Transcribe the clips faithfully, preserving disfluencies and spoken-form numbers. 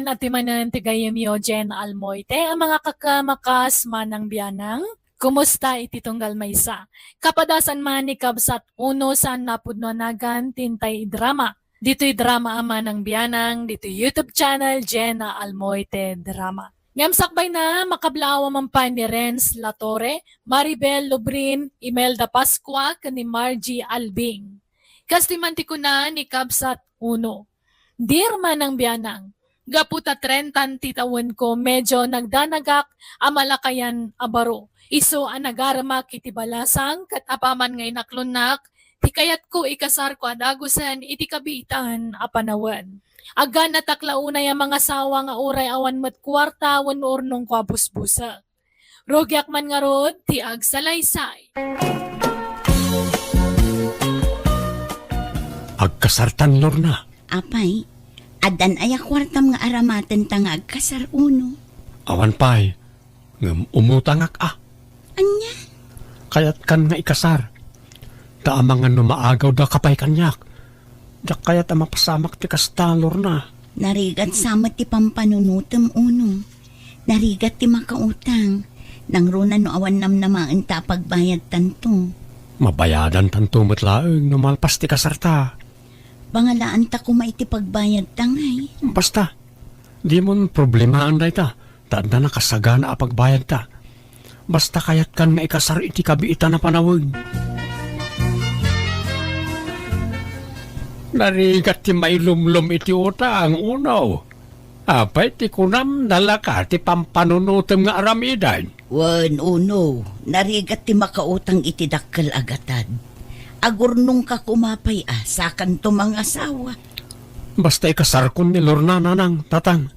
Atimanen ti gayyemyo, Jen Almoite, a mga kakamakas, manang bianang. Kumusta iti tunggal maysa? Kapadasan man ni Kabsat Uno saan napudno a nagan ti intay drama. Ditoy drama a manang bianang, ditoy YouTube channel, Jenna Almoite Drama. Ngem sakbayna, makablaawa man pay ni Renz Latore, Maribel Lubrin, Imelda Pascua, ken ni Margie Albing. Kastoy man ti kuna ni Kabsat Uno. Dear manang bianang, gapu ta trentan ti tawenko, medyo nagdanagak a malakayan a baro. Isu a nagaremak iti balasang ket apaman nga inaklonnak, ti kayatko ikasarko a dagusen iti kabiitan a panawen. Agganatak la unay a mangasawa nga uray awan met kuarta wenno urnongko a busbusek. Rugiak man ngarud ti agsalaysay. Agkasartan, Lorna. Apay, addan aya kuartam nga aramatenta nga agkasar, Uno? Awan pay, ngem umutangak a. Ania? Kayatkan nga ikasar. Ta amangan no maagawdaka pay kaniak. Diak kayat a mapasamak ti kasta, Lorna. Narigat sa met ti pampanunotem, Uno. Narigat ti makautang. Nangruna no awan namnamaenta a pagbayadtanto. Mabayadantanto met laeng no malpas ti kasarta. Pangalaanta koma iti pagbayadta, ngay. Basta, dimon problemaen dayta, ta adda nakasagana a pagbayadta. Basta kayatkan nga ikasar iti kabiitan a panawen. Narigat ti mailumlom iti utang, Uno. Apay ti kunam, nalaka ti pampanunotem nga aramiden? Wen, Uno, narigat ti makautang iti dakkel a gatad. Agurnongka koma pay a, sakanto mangasawa. Basta ikasarkon ni Lorna, Nanang, Tatang.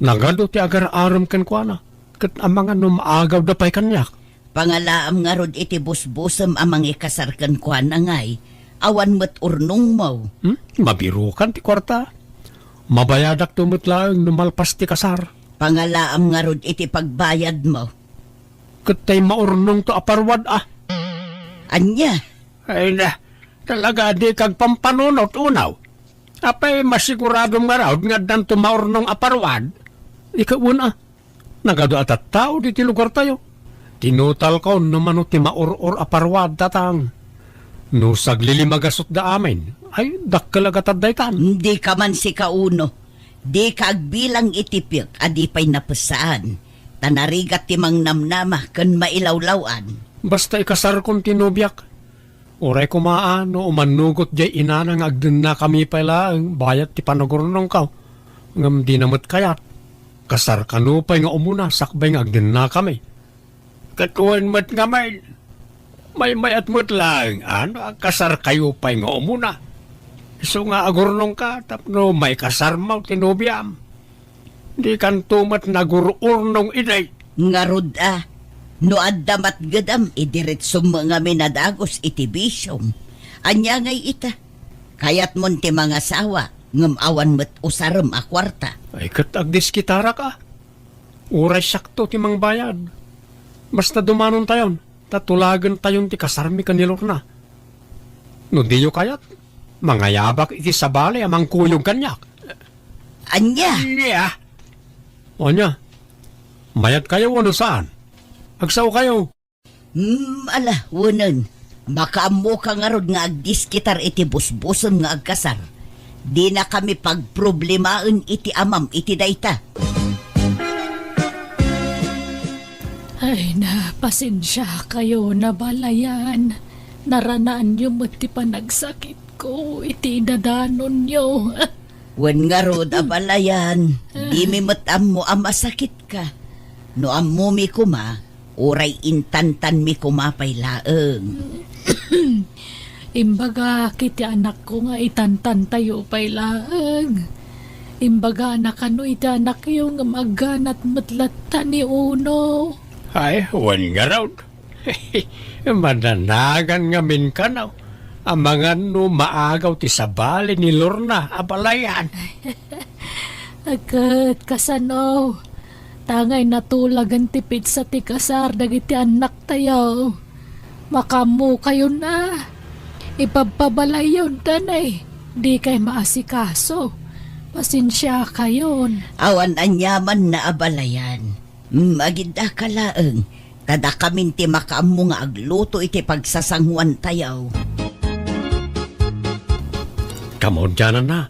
Nagadu ti agar-arem kenkuana, ket amangan no maagawda pay kaniak. Pangalaam ngarud iti busbusem a mangikasar kenkuana, ngay, awan met urnongmo. Hmm? Mabirukan ti kuarta. Mabayadakto met laeng no malpas ti kasar. Pangalaam ngarud iti pagbayadmo. Ket tay maurnongto a paruad a. Ania? Ay na, talaga dika agpampanunot, Uno. Apay masiguradom ngarud nga addanto maurnong a paruad? Ikaw, Uno, a. Nagadu a tattao ditoy lugartayo. Tinutalko no mano ti maur-or a paruad, Tatang. No saglilimagasutda amin, ay, dakkel a gatad daytan. Dika man sika, Uno. Dika agbilang iti piek a di pay napessaan. Ta narigat ti mangnamnama ken mailawlaw-an. Basta ikasarkon ti nobiak. Uray koma a no umannugot diay inana nga agdennakami pay laeng bayat ti panagurnongko, ngem dina met kayat. Kasar kano pay nga umuna sakbay nga agdennakami. Ket wen met ngamin, maymayat met laeng a no agkasarkayo pay nga umuna. Isu nga agurnongka tapno maikasarmo ti nobiam. Dikanto met nagur-urnong idi. Ngarud a, no adda matgedam, idiretsom ngamin a dagus iti bisiom. Ania ngay ita? Kayatmon ti mangasawa, ngem awan met usarem a kuarta. Ay, ket agdiskitarak a. Uray siakto ti mangbayad. Basta dumanontayon, ta tulagentayon ti kasarmi ken ni Lorna. No diyo kayat, mangayabak iti sabali a mangkuyog kaniak. Ania? Ania? Ania? Mayat kayo wenno saan? Agsao kayo. Hmm, ala, wenen. Makaammoka ngarud nga agdiskitar iti busbusem nga agkasar. Dinakami pagproblemaen iti amam iti dayta. Ay na, pasensia kayo, nabalayan. Naranaanyo met ti panagsakitko iti idadanonyo. Wen ngarud, abalayan, dimi met ammo a masakitka. No ammomi koma, uray intantanmi koma pay laeng. Imbagak iti anakko nga itantantayo pay laeng. Imbagana kano iti anakyo nga maganat met latta ni Uno. Ay, wen ngarud. Mananagan ngamin kano, amangan no maagaw ti sabali ni Lorna, abalayan. Ket kasano? Tangay natulagen ti petsa ti kasar dagiti annaktayo. Makaammokayon a. Ipabpabalayyon danay. Dikay maasikaso. Pasensiakayon. Awan aniamanna a balayan. Mm, agidda ka laeng. Ta dakamin ti makaammo nga agluto iti pagsasanguantayo. Kamaudiananna,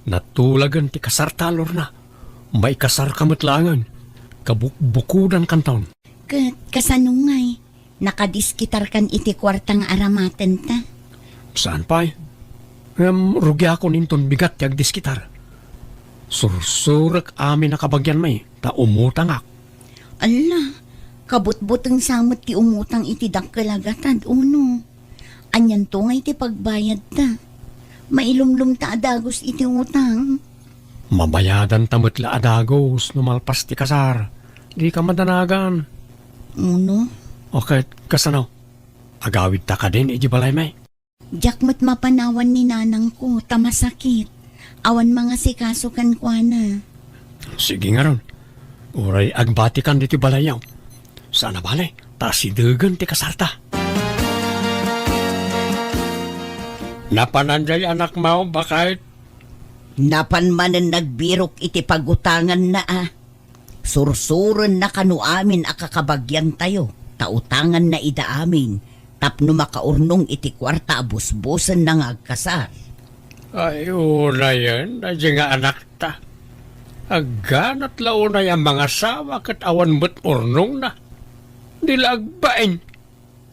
natulagen ti kasarta, Lorna. Maikasarka met laengen. Kabukbukodankanton. Ket kasano ngay? Nakadiskitarkan iti kuarta nga aramatenta? Saan pay? Ngem rugiakon inton bigat ti agdiskitar. Sursurek amin a kabagianmi, ta umutangak. Alla, kabutbuteng sa met ti umutang iti dakkel a gatad, uno? Anianto ngay ti pagbayadta? Mailumlomta a dagus iti utang. Mabayadanta met la a dagus no malpas ti kasar. Dika madanagan. Uno? O ket, kasano? Agawidta kadin iti balaymi? Diak met mapanawan ni nanangko, ta masakit. Awan mangasikaso kenkuana. Sige ngarud. Uray agbatikan ditoy balayyo. Saan a bale, ta asidegen ti kasarta. Napanan jay anakmo, baket? Napan manen nagbirok iti pagutanganna a. Sursurenna kano amin a kakabagiantayo, ta utanganna ida amin tapno makaurnong iti kuarta a busbusenna nga agkasar. Ay, unayen, daydi nga anakta. Agganat la unay a mangasawa ket awan met urnongna. Di la agbain.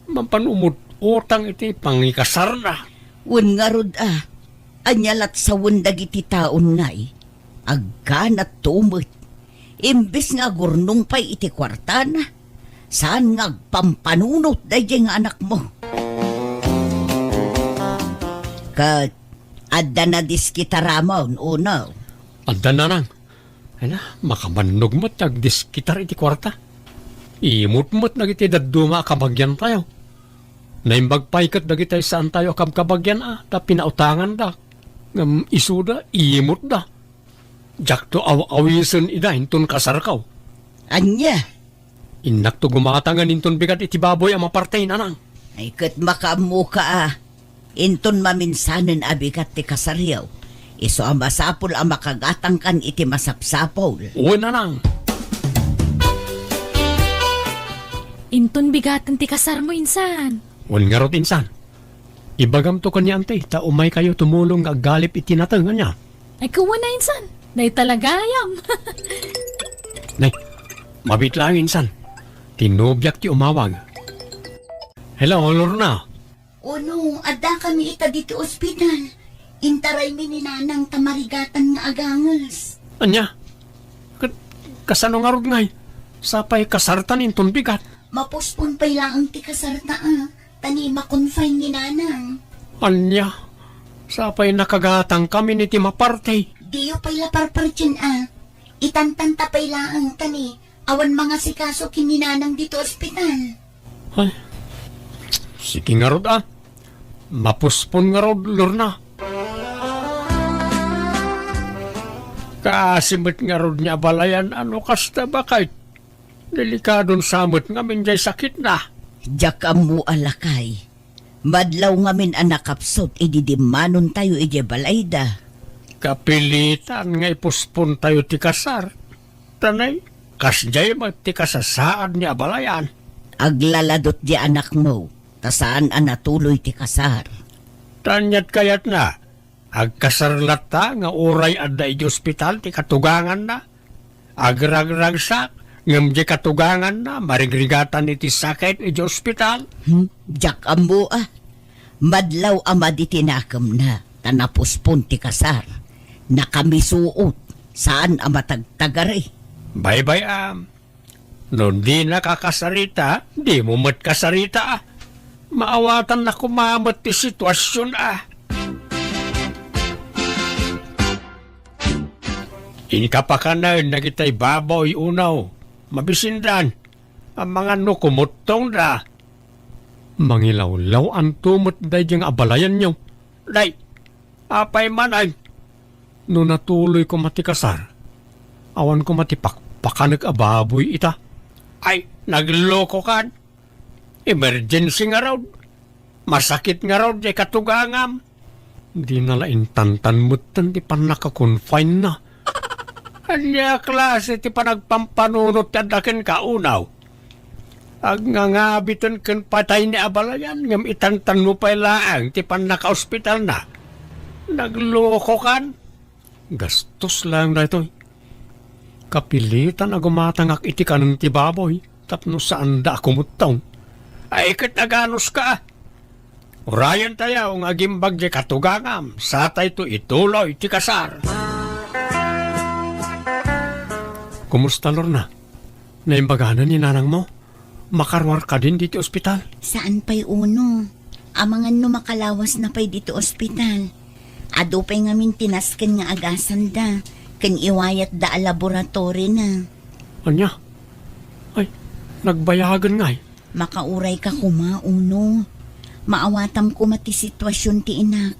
Mapan umut-utang iti pangikasarna. Wen ngarud a, ania lat sawen dagiti taon ngay? Agganatto met. Imbes nga agurnong pay iti kuartana, saan nga agpampanunot daydi nga anakmo? Ket adda nadiskitaramon, uno? Adda, nanang. Ay na, makabannog met ti agdiskitar iti kuarta. Imot met dagiti dadduma a kabagiantayo. Naimbag pay ket dagiti saantayo a kabkabagian a ta pinautanganda. Ngem isuda, imotda. Diakto aw-awisen ida inton kasarko. Ania? Innakto gumatangen inton bigat iti baboy a maparte, nanang. Ay, ket makaammoka a. Inton maminsanen a bigat ti kasaryo, isu a masapul a makagatangkan iti masapsapul. Wen, nanang. Inton bigaten ti kasarmo, insan. Wen ngarud, insan. Ibagamto ken ni Auntie, ta umaykayo tumulong nga aggalip iti nateng, ania? Ay, kuana, insan. Dayta la gayam. Nay, mabiit laeng, insan. Ti nobiak ti umawag. Hello, Lorna. Uno, addakami ita ditoy ospital. Intaraymi ni nanang ta marigatan nga aganges. Ania? Ket kasano ngarud ngay? Sapay kasartan inton bigat. Mapospon pay laeng ti kasarta a. Ta ni ma-confine ni nanang. Ania? Sapay nakagatangkamin iti maparte. Diyo pay la parpartien a. Itantanta pay laeng ta ni awan mangasikaso ken ni nanang ditoy ospital. Ay, sige ngarud a. Mapospon ngarud, Lorna. Kaasi met ngarud ni abalayan a no kasta, baket. Delikadon sa met ngamin jay sakitna. Diak ammo a, lakay. Madlaw ngamin a nakapsut idi dimmanontayo idiay balayda. Kapilitan nga ipuspontayo ti kasar. Ta nay, kasdiay met ti kasasaad ni abalayan. Aglaladot di anakmo, ta saan a natuloy ti kasar. Ta aniat kayatna, agkasar latta nga uray adda idiay ospital ti katuganganna? Agragragsak, ngem diay katuganganna, marigrigatan iti sakit idiay ospital. Hmm, diak ammo a. Madlaw a madi ti nakemna, ta napospon ti kasar. Nakamisuot, saan a matagtagari. Baybay-am. No dinaka kasarita, dimo met kasarita. Maawatanna koma met ti situasion a. Inka pakanen dagitay baboy, unaw. Mabisindan. Amangan no kumuttongda. Mangilawlaw-anto met daydi nga abalayanyo. Day, apay man ay? No natuloy koma ti kasar, awan koma ti pakpakanek a baboy ita. Ay, naglokokan. Emergency ngarud. Masakit ngarud diay katugangam. Dina la intantan metten ti pannaka-confine-na. Ania a klase ti panagpampanunot ti adda kenka, Unaw? Agngangabiten ken patay ni abalayan, ngem itantanmo pay laeng ti pannakaospitalna. Naglokokan? Gastos laeng daytoy. Kapilitan a gumatangak iti kanen ti baboy tapno saanda a kumuttong. Ay, ket aganuska. Urayentayo nga agimbag diay katugangam, satayto ituloy ti kasar. Kumusta, Lorna? Naimbaganan ni nanangmo? Makaruar kadin ditoy ospital? Saan pay, Uno. Amangan no makalawasna pay ditoy ospital. Adu pay ngamin ti nasken nga agasanda, ken iwayatda a laboratorina. Ania? Ay, nagbayagen ngay. Makaurayka koma, Uno. Maawatam koma ti situasion ti inak.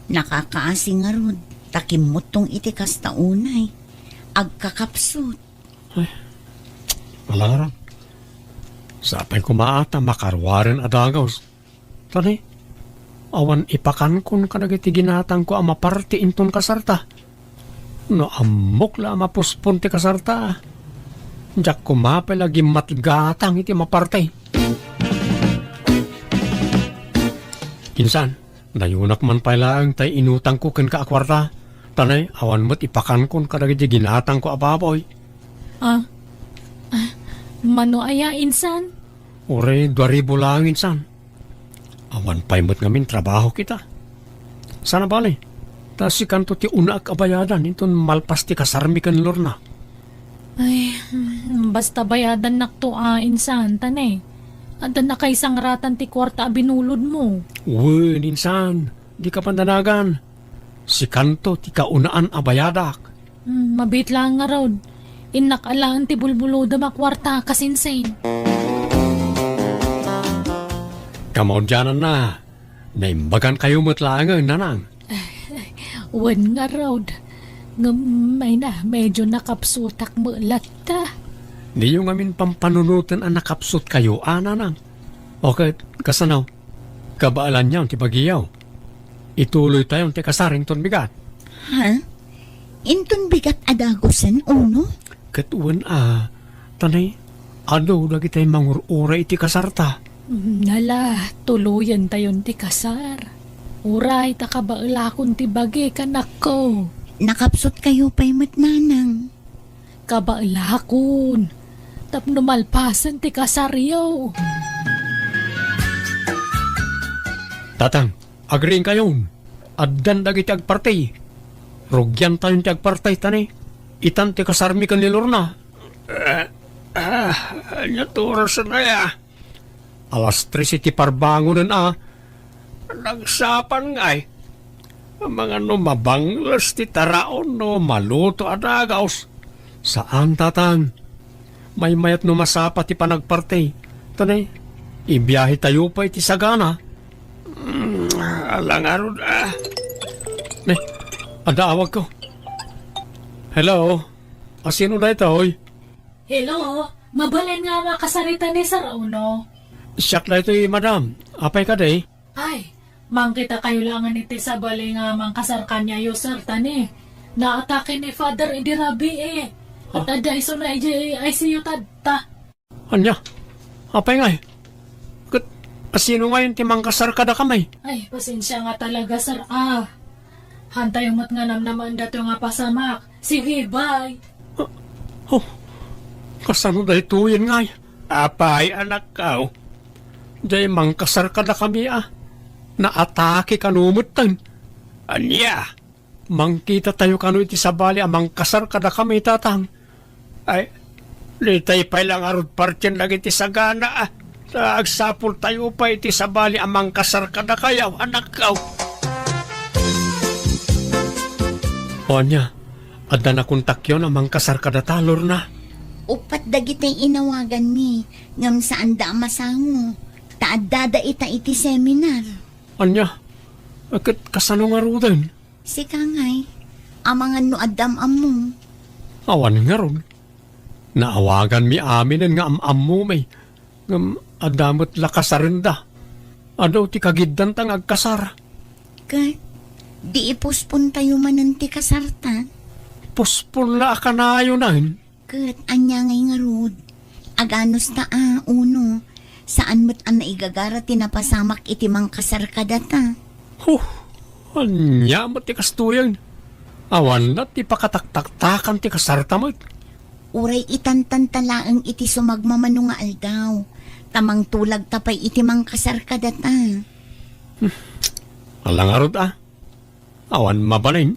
Nakakaasi ngarud, ta kimmuttong iti kasta unay. Agkakapsut. Ay, ala ngarud. Sapay koma a ta makaruaren a dagus. Tani, awan ipakankon kadagiti ginatangko a maparti inton kasarta. No ammok la a mapospon ti kasarta, diak koma pay la gimmatgatang iti maparti. Insan, nayunak man pay laeng tay inutangko kenka a kuarta. Tani, awan met ipakankon kadagiti ginatangko a baboy. Ah, ah, mano aya, insan? Uray, dua ribu laeng, insan. Awan pay met ngamin trabaho kita. Sana bale, ta sikanto ti unaak a bayadan inton malpas ti kasarmi ken Lorna. Ay, basta bayadannakto a, insan, ta ne, adda nakaisangratan ti kuarta a binulodmo. Wen, insan, dika pandanagan. Sikanto ti kaunaan a bayadak. Hmm, mabiit laeng ngarud. Innak alaen ti bulbulodem a kuarta, kasinsin. Kamaudiananna, naimbagankayo met laengen, nanang. Wen ngarud. Ngem, ay na, medyo nakapsutak met latta. Diyo ngamin pampanunoten a nakapsutkayo, a, nanang. O ket, kasano? Kabaelanyo ti bagiyo. Ituloytayo ti kasar inton bigat. Ha? Inton bigat a dagusen, Uno? Ket wen a, ta ne, adu dagiti mangur-uray iti kasarta. Nala, tuloyentayon ti kasar. Uray ta kabaelakon ti bagi, kanakko. Nakapsutkayo pay met, nanang. Kabaelakon. Tapno malpasen ti kasaryo. Tatang, agriingkayon. Addan dagiti agparti. Rugiantayon ti agparti, ta ne, itan ti kasarmi ken ni Lorna. Ah, ah, ania ti orasen aya? Alas tres iti parbangonen a. Nagsapan ngay. Amangan no mabangles ti taraon no maluto a dagus. Saan, tatang. Maymayat no masapa ti panagparti. Ta ne, ibiahetayo pay iti sagana. Mm, ala ngarud, ah. Ne, adda awagko. Hello? Asino daytoy? Hello, mabalin nga makasarita ni Sir Uno. Siak daytoy, madam. Apay kadi? Ay, mangkitakayo laengen iti sabali nga mangkasar kaniayo, sir, ta ne, naatake ni Father idi rabii. Ket adda isuna idiay I C U tatta. Ania? Apay ngay? Ket asino ngayon ti mangkasar kadakami? Ay, pasensia nga talaga, sir, a. Hantayo met nga namnamaen datoy nga pasamak. Sige, bye. Oh, kasano daytoyen ngay? Apay, anakko. Diay mangkasar kadakami a. Naatake kano metten. Ania? Mangkitatayo kano iti sabali a mangkasar kadakami, tatang. Ay, ditay pay la ngarud partien dagiti sagana, a. Ta agsapultayo pay iti sabali a mangkasar kadakayo, anakko. O ania, adda nakontakyon a mangkasar kadata, Lorna? Uppat dagiti inawaganmi, ngem saanda a masango, ta addada ita iti seminar. Ania? Ket kasano ngaruden? Sika ngay, amangan no adda am-ammom. Awan ngarud. Naawaganmi aminen nga am-ammomi, ngem adda met la kasarenda. Adu ti kagiddanta nga agkasar. Ket, Di ipuspontayo manen ti kasarta? Puspon la a kanayonen. Ket ania ngay ngarud? Aganusta a, Uno? Saan met a naigagara ti napasamak iti mangkasar kadata? Huh, ania met ti kastoyen? Awan la ti pakataktaktakan ti kasarta met. Uray itantanta laeng iti sumagmamano nga aldaw, ta mangtulagta pay iti mangkasar kadata. Ala ngarud a, awan mabalin.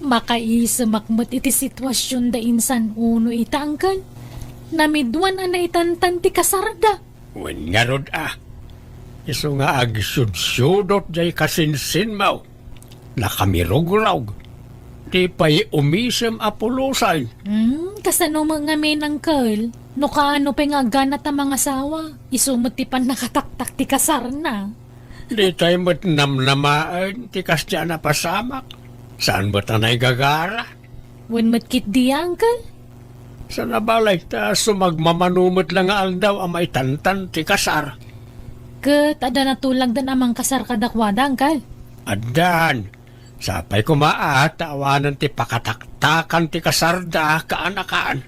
Makaisemak met iti situasionda insan, Uno, ita, angkel. Namiduan a naitantan ti kasarda. Wen ngarud a, isu nga agsudsudot jay kasinsinmo. Nakamirugrog. Di pay umisem a pulosan. Hmm, kasano met ngamin, angkel? No kaano pay nga agganat a mangasawa, isu met ti pannakataktak ti kasarna. Ditay met namnamaen ti kasdiay a napasamak. Saan met a naigagara? Wen met ketdi, angkel? Saan a balay ta sumagmamano met la nga aldaw a maitantan ti kasar. Ket adda natulagdan a mangkasar kadakuada, angkel? Addan. Sapay koma a ta awanen ti pakataktakan ti kasarda kaanakan.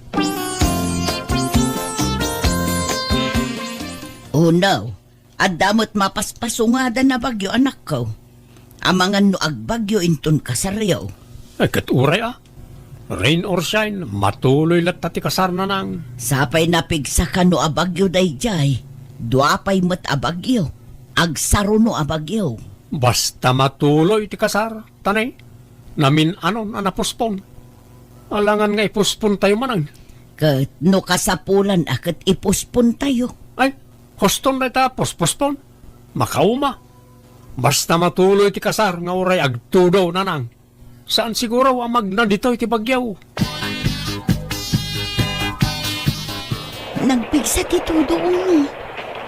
Uno, adda met mapaspasungadan a bagyo, anakko. Amangan no agbagyo inton kasaryo. Ay, ket uray a. Rain or shine, matuloy latta ti kasar, nanang. Sapay napigsaka no a bagyo daydiay, dua pay met a bagyo. Agsaruno a bagyo. Basta matuloy ti kasar, ta ne, namin-anon a napospon. Alangan nga ipospontayo manen. Ket no kasapulan a ket ipospontayo. Ay, huston dayta pospospon. Makauma. Basta matuloy ti kasar nga uray agtudo, nanang. Saan siguro a magna ditoy ti bagyo. Nagpigsa ti tudo, Uno.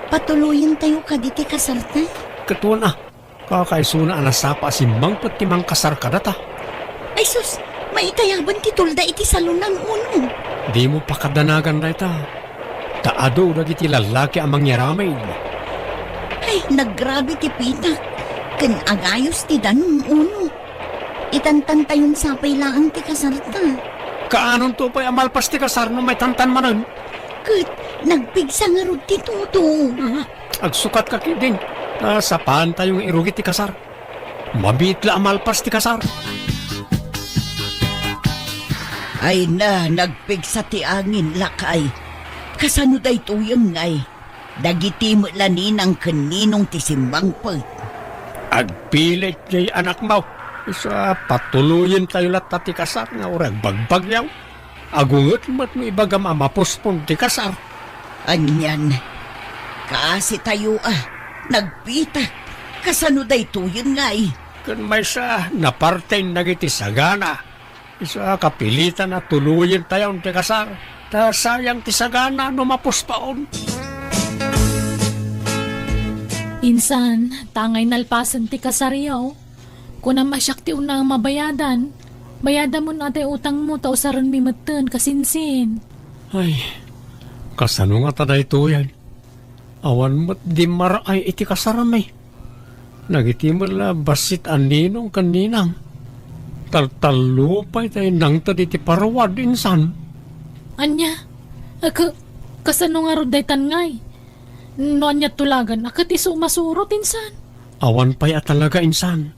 Patuloyentayo kadi ti kasarta? Ket wen a, kakaisuna a nasapa a simmangpet ti mangkasar kadata. Ay sus, maitayaban ti tulda iti salonan, Uno. Dimo pakadanagan dayta. Ta adu dagiti lallaki a mangyaramid. Ay, naggrabe ti pitak. Ken agayos ti danum, Uno. Itantantayon sapay laeng ti kasarta. Kaanonto pay a malpas ti kasar no maitantan manen? Ket nagpigsa ngarud ti tudo. Mhm. Agsukatka ketdin. Ta sapaantayo nga irugi ti kasar. Mabiit la a malpas ti kasar. Ay na, nagpigsa ti angin, lakay. Kasano daytoyen ngay? Dagiti met la ninang ken ninong ti simmangpet. Agpilit jay anakmo. Isu a patuloyentayo latta ti kasar nga uray agbagbagyo. Agunget met no ibagam a mapospon ti kasar. Anian, kaasitayo a, nagpitak. Kasano daytoyen ngay? Ken maysa, naparten dagiti sagana. Isu a kapilitan a tuloyentayon ti kasar, ta sayang ti sagana no mapospaon. Insan, ta ngay nalpasen ti kasaryo, kunam a siak ti unna a mabayadan. Bayadamon a tay utangmo ta usarenmi metten, kasinsin. Ay, kasano ngata daytoyen? Awan met dimmar-ay iti kasarmi. Dagiti met la bassit a ninong ken ninang. Taltallo pay tay nangted iti paruad, insan. Ania? Ket kasano ngarud daytan ngay? No ania tulagan a ket isu masurot, insan? Awan pay a talaga, insan.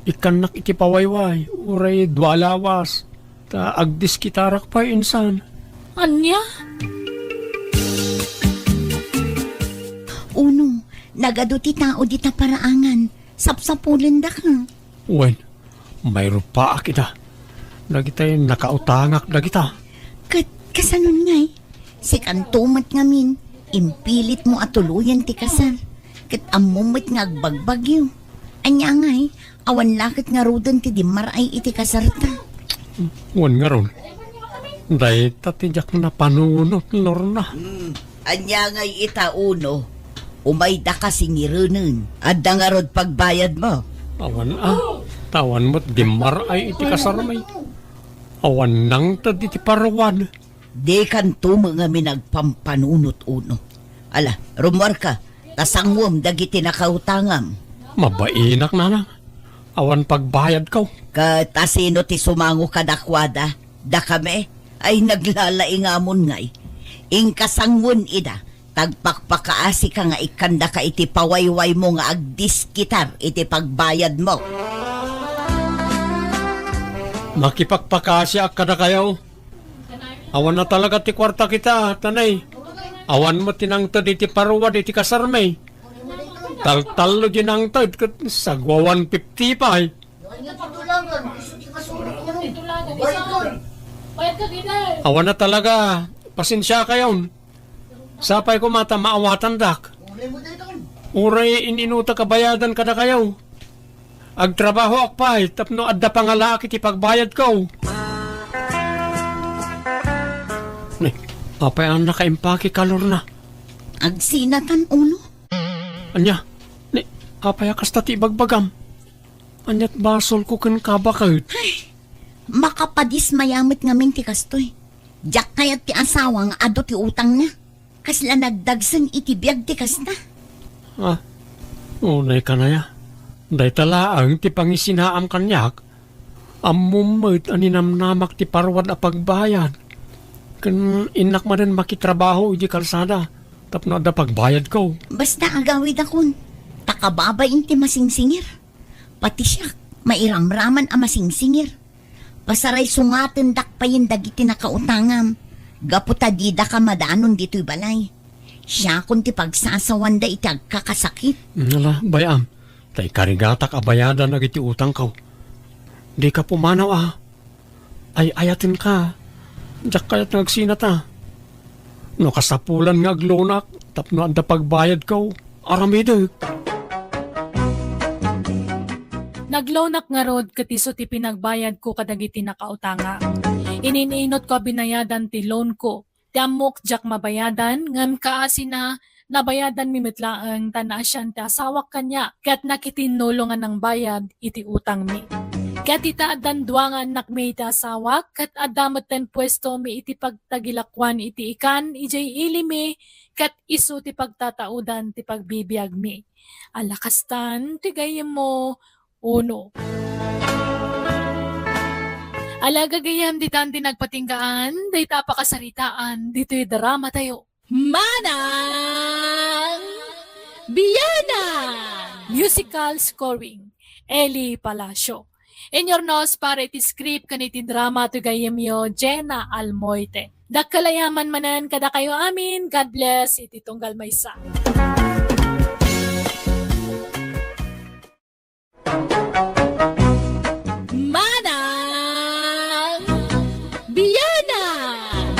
Ikkannak iti pawayway, uray dua lawas, ta agdiskitarak pay, insan. Ania? Uno, nagadu ti tao dita paraangan. Sapsapulendaka. Wen, mairupaak ida. Dagitay nakautangak dagita. Ket kasano ngay? Sikanto met ngamin, impilitmo a tuloyen ti kasar. Ket ammom met nga agbagbagyo. Ania ngay, awan la ket ngaruden ti dimmar-ay iti kasarta. Wen ngarud, dayta ti diak napanunot, Lorna. Hmm, ania ngay ita, Uno? Umaydaka singirenen. Adda ngarud pagbayadmo? Awan a, ta awan met dimmar-ay iti kasarmi. Awan nangted iti paruan. Dikanto met ngamin agpampanunot, Uno. Ala, rummuarka. Ta sanguem dagiti nakautangam. Mabainak, nanang. Awan pagbayadko. Ket asino ti sumango kadakuada? Dakami? Ay, naglalaingamon ngay. Inka sangoen ida, ta agpakpakaasika nga ikkandaka iti pawaywaymo nga agdiskitar iti pagbayadmo. Makipakpakaasiak kadakayo. Awan na talaga ti kuarta kita, tanay. Awan met ti nangted iti paruwad iti kasarmi. Taltallo di nangted ket sagwa one fifty pay. Awan na talaga, pasensiakayon. Sapay koma ta maawatandak. Uray in-inutak a bayadan kadakayo. Agtrabahoak pay tapno adda pangalaak iti pagbayadko. Ni, apay a nakaimpake kalorna? Agsinatan uno. Ania? Ni, apay a kasta ti ibagbagam? Ania't basolko kenka baket? Ay, makapadismaya met ngamin ti kastoy. Diak kayat ti asawa nga adu ti utangna. Kasla nagdagsen iti biag ti kasta. Ah, unay kanaya. Dayta laeng ti pangisinaam kaniak. Ammom met a ninamnamak ti paruwad a pagbayad. Ken innak manen makitrabaho iti kalsada tapno adda pagbayadko. Basta agawidakon, ta kababain ti masingsingir. Pati siak, mairamraman a masingsingir. Pasaraysungatendak payen dagiti nakautangam, gapu ta didaka madanon ditoy balay. Siakon ti pagsasawanda iti agkakasakit. Ala, bay-am, ta ikarigatak a bayadan dagiti utangko. Dika pumanaw a. Ay-ayatenka. Diak kayat nga agsinata. No kasapulan nga aglonak tapno adda pagbayadko, aramidek. Naglonak ngarud ket isu ti pinagbayadko kadagiti nakautangak. Ininunotko a binayadan ti loanko. Ti ammok diak mabayadan, ngem kaasina, nabayadanmi met laeng ta naasian ti asawak kaniak, ket nakitinnulong a nangbayad iti utangmi. Ket ita addan dua nga annakmi iti asawak, ket adda metten puestomi iti pagtagilakuan iti ikan idiay ilimi, ket isu ti pagtataudan ti pagbibiagmi. Ala kastan ti gayyemmo, uno. Ala, gagayyem, ditan ti nagpatinggaan dayta a pakasaritaan ditoy dramatayo. Manang Biyanan! Musical scoring, Eli Palacio. Inurnos para iti script ken iti drama ti gayyemyo, Jenna Almoite. Dakkel a yaman manen kadakayo amin. God bless iti tunggal maysa. Manang Biyanan!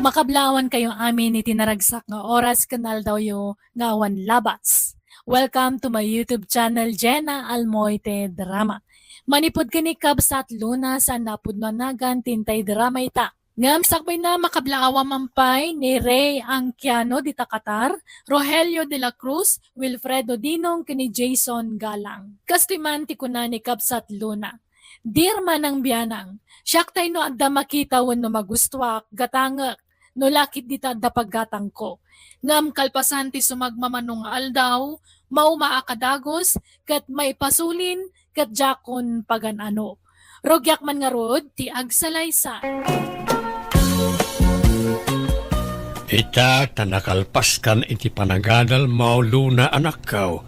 Makablaawan kayo amin iti naragsak nga oras ken aldawyo nga awan labas. Welcome to my YouTube channel, Jenna Almoite Drama. Manipud ken ni Kabsat Luna, saan na pudno a nagan ti intay drama ita. Ngem sakbayna, makablaawa man pay ni Ray Anquiano dita Qatar, Rogelio de la Cruz, Wilfredo Dinong, ken ni Jason Galang. Kastoy man ti kuna ni Kabsat Luna, "Dear Manang Biyanang, siak tay no adda makita wenno magustuak, gatangek, no lakit dita adda paggatangko. Ngem kalpasan ti sumagmamano nga aldaw, maumaak a dagus, ket maipasulin, ket diakon pagan-ano. Rugiak man ngarud ti agsalaysay." Ita ta nakalpaskan iti panagadal, Mauluna, anakko.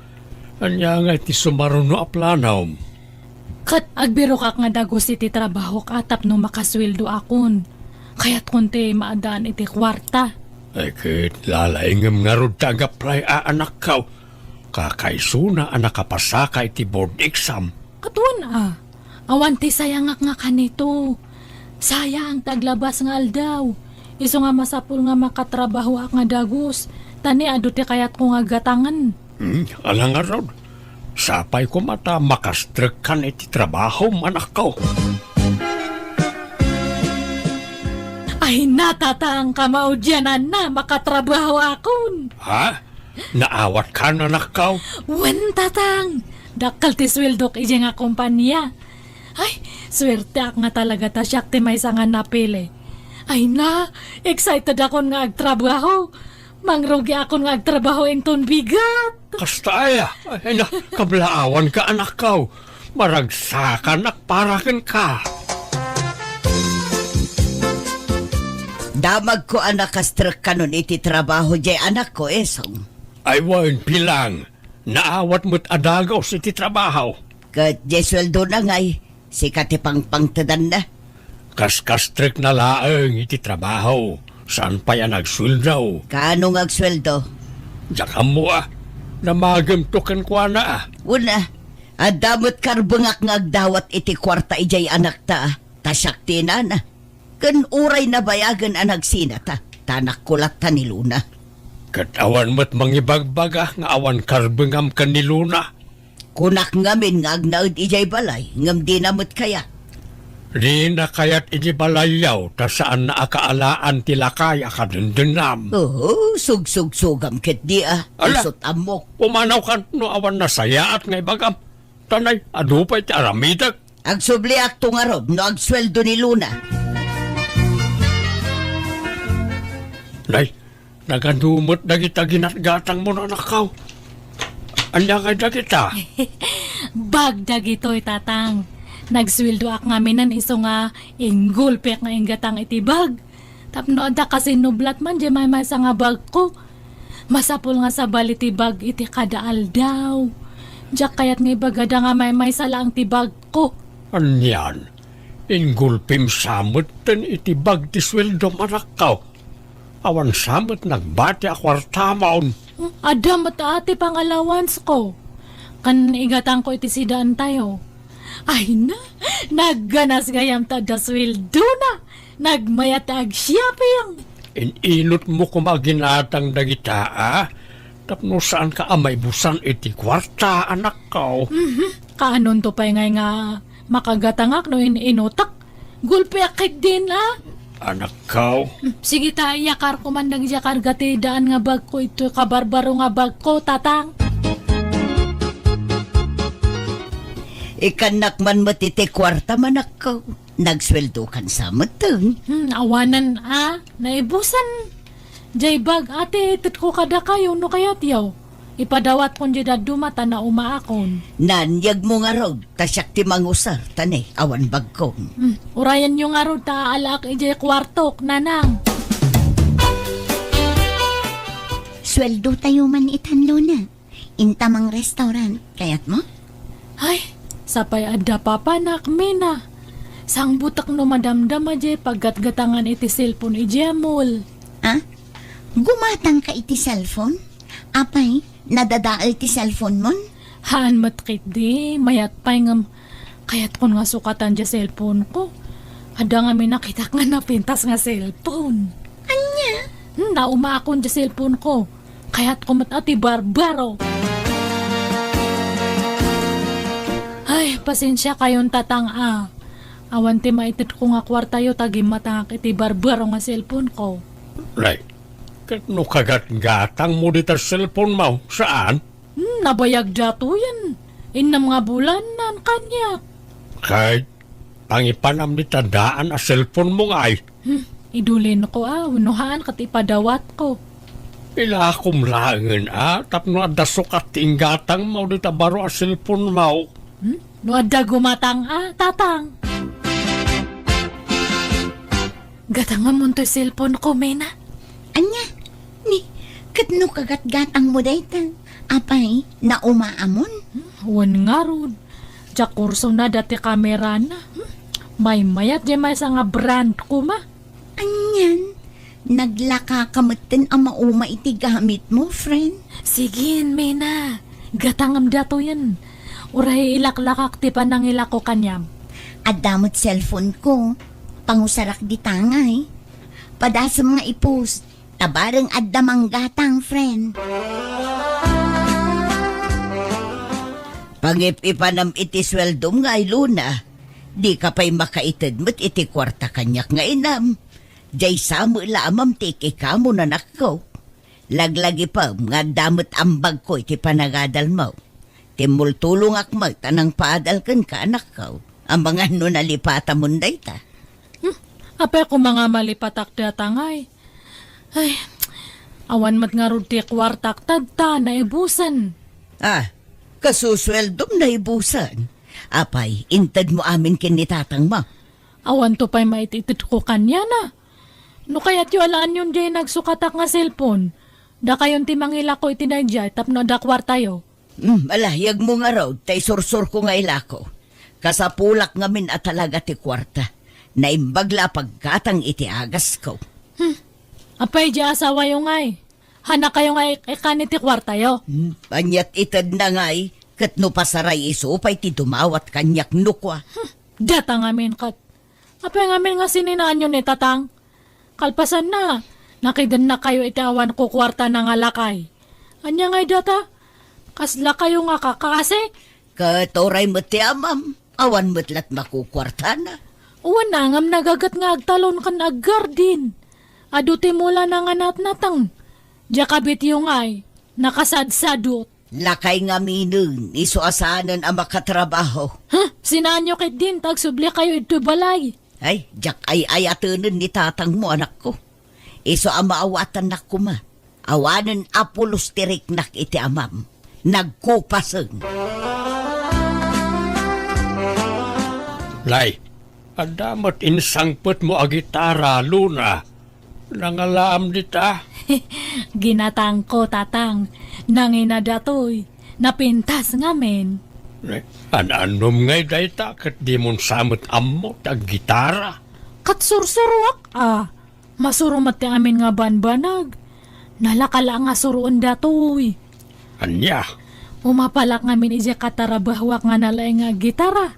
Ania nga iti sumaruno a planom? Ket agbirokak nga dagus iti trabahok a tapno makasueldoakon. Kayatkon ti maaddaan iti kuarta. Ay, ket lalaingem ngarud ta ag-apply a, anakko. Kakaisuna a nakapasaka iti board exam. Ket wen a, awan ti sayangak nga kanito. Sayang ti aglabas nga aldaw. Isu nga masapul nga makatrabahoak nga dagus, ta ni adu ti kayatko nga gatangen. Hmm, ala ngarud. Sapay koma ta makastrekkan iti trabahom, anakko. Ay, natatang kamaudiananna, makatrabahoakon. Ha? Naawatkan, anakko? Wen, tatang. Dakkel ti sueldok idiay nga kompania. Ay, suerteak nga talaga ta siak ti maysa nga napili. Ay na, excited akon nga agtrabaho. Mangrugiakon nga agtrabaho inton bigat. Kasta aya? Ay, na, kablaawanka, anakko. Maragsakanak para kenka. Damagko a nakastrek kanon iti trabaho diay anakko, Esong. Ay, wen, bilang. Naawat met a dagus iti trabaho. Ket diay sueldona ngay, sika ti pangpangtedanna. Kaskastrekna laeng iti trabaho, saan pay a nagsueldo. Kaano nga agsueldo? Diak ammo a, namagemto kenkuana a. Wen a, adda met karbengak nga agdawat iti kuarta idiay anakta a, ta siak ti inana. Ken uray nabayagen a nagsinata, ta nakkulat ta ni Luna. Ket awan met mangibagbaga nga awan karbengam ken ni Luna. Kunak ngamin nga agnaed idiay balay, ngem dina met kayat. Dina kayat iti balayyo, ta saanna a kaalaan ti lakay a kadendennam. Oo, sugsugsugam ketdi a. Ala, isut' ammok. Pumanawkan no awan nasayaat nga ibagam. Tanay, adu pay ti aramidek. Agsubliakto ngarud no agsueldo ni Luna. Nay, nagadu met dagita ginatgatangmo, anakko. Ania ngay dagita? Bag dagitoy, Tatang. Nagsueldoak ngaminen isu nga inggulpiak nga inggatang iti bag. Tapno adda kasinublat man diay maymaysa nga bagko. Masapul nga sabali ti bag iti kada aldaw. Diak kayat nga ibagada nga maymaysa laeng ti bagko. Anian? Inggulpim sa metten iti bag ti sueldom, anakko. Awan sa met nagbati a kuartamon. Adda met a ti pangalawansko. Ken igatangko iti sidaantayo. Ay na, nagganas gayam ta adda sueldona. Nagmayat ta agshopping. In-inutmo koma a ginatang dagita a, tapno saanka a maibusan iti kuarta, anakko. Mhm. Kaanonto pay ngay nga makagatangak no in-inutak? Gulpiak ketdin a. Anakko. Sige ta, iyakarko man dagiti karga ti daan nga bagko, itoy kabarbaro nga bagko, Tatang. Ikannak man met iti kuarta, anakko. Nagsueldokan sa metten. Hmm, awanen a, naibusan. Diay bag a ti itedko kadakayo no kayatyo. Ipadawatkon diay dadduma ta naumaakon. Nanyegmo ngarud, ta siak ti mangusar, ta ne, awan bagko. Hmm, urayenyo ngarud ta aalaak idiay kuartok, nanang. Sueldotayo man itan, Luna. Inta mang-restaurant. Kayatmo? Ay, sapay adda papanak, Mina. Sangbutek no madamdama diay paggatgatangan iti cellphone idiay mall. Ah? Gumatangka iti cellphone? Apay, nadadael ti cellphone mon? Haan met ketdi, mayat pay ngem kayatkon nga sukatan diay cellphone ko. Adda ngamin nakitak nga napintas nga cellphone. Ania? Hmm, naumaakon diay cellphone ko. Kayatko met a ti barbaro. Ay, pasensiakayon, Tatang a. Awan ti maitedko nga kuartayo ta gimmatangak iti barbaro nga cellphone ko. Nay, ket no kagatgatangmo dita cellphone mo, saan? Hmm, nabayag datoyen. Innem nga bulan, naan kaniak. Kay, pangipanam dita daan a cellphone mo ngay. Hmm, idulinko a, wenno haan ket ipadawatko. Ilakom laengen a, tapno adda sukat ti inggatangmo dita baro a cellphone mo. Hmm? No adda gumatang a, Tatang. Gatangamon toy cellphone ko, Mina. Ania? Ni, ket no kagatgatangmo dayta? Apay, naumaamon? Hmm, wen ngarud. Diak kursunada ti kamerana. Hmm? Maymayat diay maysa nga brand koma. Anian? Naglakaka metten a mauma iti gamitmo, friend? Sige, Mina. Gatangem datoyen. Uray ilaklakak ti panangilako kaniam. Adda met cellphone ko. Pangusarak dita ngay. Padasem nga i-post. Ta bareng adda manggatang, friend. Pangip-ipanam iti sueldom ngay, Luna. Dika pay makaited met iti kuarta kaniak nga inam. Diay sa met la a mamtik ikamo, nanakko. Laglagipem nga adda met ambagko iti panagadalmo. Timmultulongak met a nangpaadal kenka, anakko. Amangan no nalipatamon dayta. Hmm, apay koma nga malipatak dayta ngay? Ay, Awan met ngarud ti kuartak tadta naibusen. Ah, kasusueldom naibusen. Apay, intedmo amin ken ni tatangmo? Awanto pay maititedko kaniana. No kayatyo alaanyon diay nagsukatak nga cellphone, dakayon ti mangilako iti daydiay tapno adda kuartayo. Hmm, alayagmo ngarud ta isursurko nga ilako. Kasapulak ngamin a talaga ti kuarta. Naimbag la a paggatang iti agasko. Hmm. Apay diay asawayo ngay? Hanakayo nga ik-, ikan iti kuartayo? Hmm, aniat itedna ngay, ket no pasaray isu pay ti dumawat kaniak no kua. Hmm. Data ngamin ket. Apay ngamin nga sininaanyo ni Tatang? Kalpasanna, nakidennakayo iti awan kukuartana nga lakay. Ania ngay data? Kaslakayo nga kakasik? Ket uray met ti amam, awan met lat makukuartana. Wen, ngem nagaget nga agtalon ken aggardin. Adu ti mulana nga natnateng. Diay kabityo ngay, nakasadsadot. Lakay ngaminen, isu a saanen a makatrabaho. Huh? Sinaanyo ketdin ta agsublikayo idtoy balay? Ay, diak ay-ayatenen ni tatangmo, anakko. Isu a maawatannak koma. Awanen a pulos ti riknak iti amam. Nagkupasen. Lay, adda met insangpetmo a gitara, Luna. Nangalaam dita? Ginatangko, Tatang. Nangina datoy. Napintas ngamin. Eh, an-annom ngay dayta ket dimon sa met ammo ti aggitara? Ket sursuroak, a. Masuro met ti amin nga banbanag. Nalaka la nga suroen datoy. Ania? Umapalak ngamin idiay katarabahuak nga nalaing nga gitara.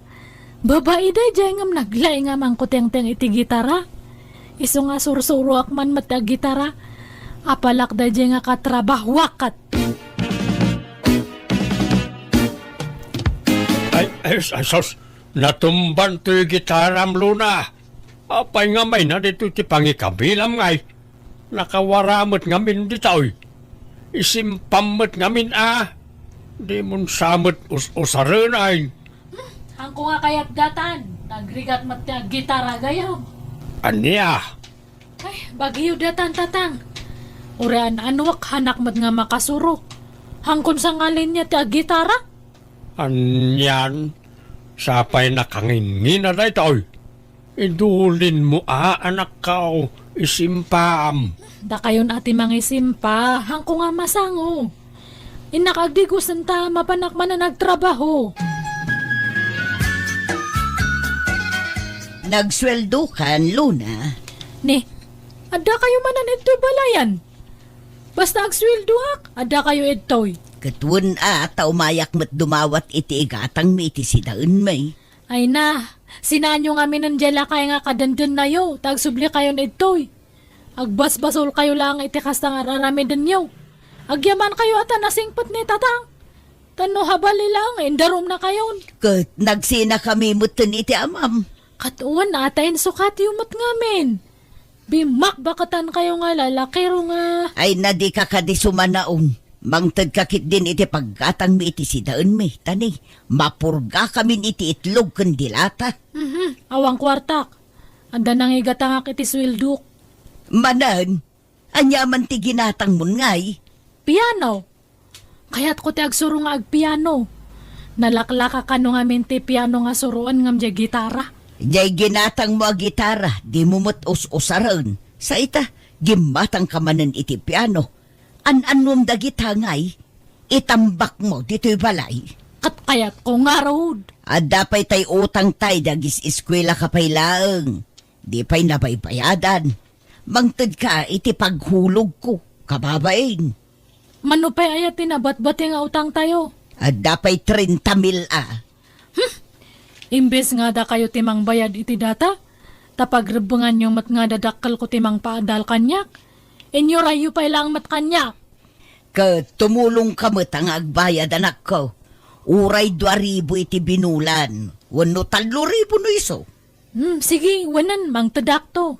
Babai daydiay ngem naglaing a mangkutengteng iti gitara. Isu nga sursuroak man met ti aggitara. Apalak daydiay nga katrabahuak ket. Ay, ay, ay, sus! Natumban toy gitaram, Luna! Apay nga mayna ditoy ti pangikabilam ngay? Nakawara met ngamin ditoy. Isimpam met ngamin a. Dimon sa met us-usaren ay. Hmm, hangko nga kayat datan. Nagrigat met ti aggitara gayam. Ania? Ay, bagyo datan, Tatang. Uray an-anuak, hanak met nga makasuro. Hangkon sa nga linya ti aggitara? Anian, sapay nakangingina daytoy. Idulinmo a, anakko, isimpam. Dakayon a ti mangisimpa, hangko nga masango. Innak agdigosen ta mapanak manen agtrabaho. Nagsueldokan, Luna. Ni, adda kayo manen idtoy balayan? Basta agsueldoak, adda kayo idtoy. Ket wen a, ta umayak met dumawat iti igatangmi iti sidaenmi. Ay na, sinaanyo ngaminen diay lakay nga kadendennayo, ta agsubli kayon idtoy. Agbasbasolkayo laeng iti kasta nga ar-aramidenyo. Agyamankayo a ta nasingpet ni Tatang. Ta no habali laeng, indarumnakayon. Ket nagsinakami metten iti amam. Ket wen a ta insukatyo met ngamin. Bimakbaketankayo nga lalakiro nga. Ay, na dika kadi sumanaon. Mangtedka ketdin iti paggatangmi iti sidaenmi, ta ni, mapurgakamin iti itlog ken dilata. Mhm, awan kuartak. Adda nangigatangak iti sueldok. Manen, ania man ti ginatangmon ngay? Piano. Kayatko ti agsuro nga agpiano. Nalaklaka kano ngamin ti piano nga suroen ngem diay gitara. Diay ginatangmo a gitara, dimo met us-usaren. Sa ita, gimmatangka manen iti piano. An-annom dagita ngay, itambakmo ditoy balay. Ket kayatko ngarud. Adda pay tay utang tay, dagis-eskuelaka pay laeng. Di pay nabaybayadan. Mangtedka iti paghulogko, kababain. Mano pay aya ti nabatbati nga utangtayo? Adda pay trenta mil a. Hmm. Imbes nga dakayo ti mangbayad iti data, ta pagrebbenganyo met nga dadakkelko ti mangpaadal kaniak, inyorayo pay laeng met kaniak. Ket tumulongka met a nga agbayad, anakko. Uray dua ribu iti binulan, wenno tallo ribu no isu. Hmm, sige, wenen, mangtedakto.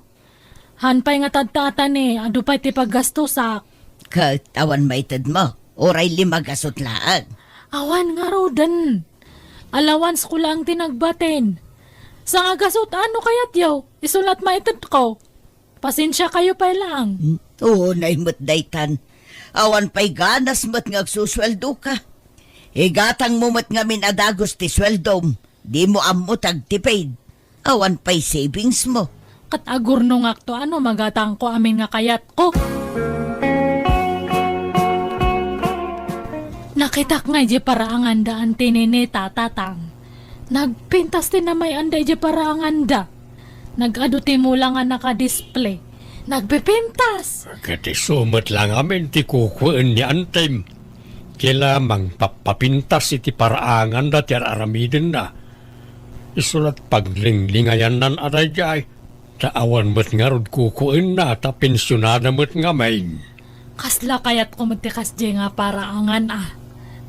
Han pay nga tadtaatan ni, adu pay ti paggastosak. Ket awan maitedmo, uray lima gasut laeng. Awan ngaruden. Allowance ko laeng ti nagbatin. Sanga gasut, ano kayatyo? Isu la ti maitedko. Pasensia kayo pay laeng. Hmm, Unay met daytan. Awan pay ganas met nga agsusueldoka. Igatangmo met ngamin a dagus ti sueldom. Dimo ammo ti agtipid. Awan pay savings mo. Ket agurnongakto a no magatangko amin nga kayatko. Nakitak nga idiay paraanganda Auntie Nene, Tata Tang. Nagpintas ti namay-anda idiay paraanganda. Nag-adu ti mula nga nakadisplay. Nagpipintas! Ket isu met la ngamin ti kukuen ni Antem. Kila mangpappapintas iti paraanganda ti ar-aramidenna. Isu la't paglinglingayannan a daydiay, ta awan met ngarud kukuenna ta pensionada met ngamin. Kasla kayatko met ti kasdiay nga paraangan a.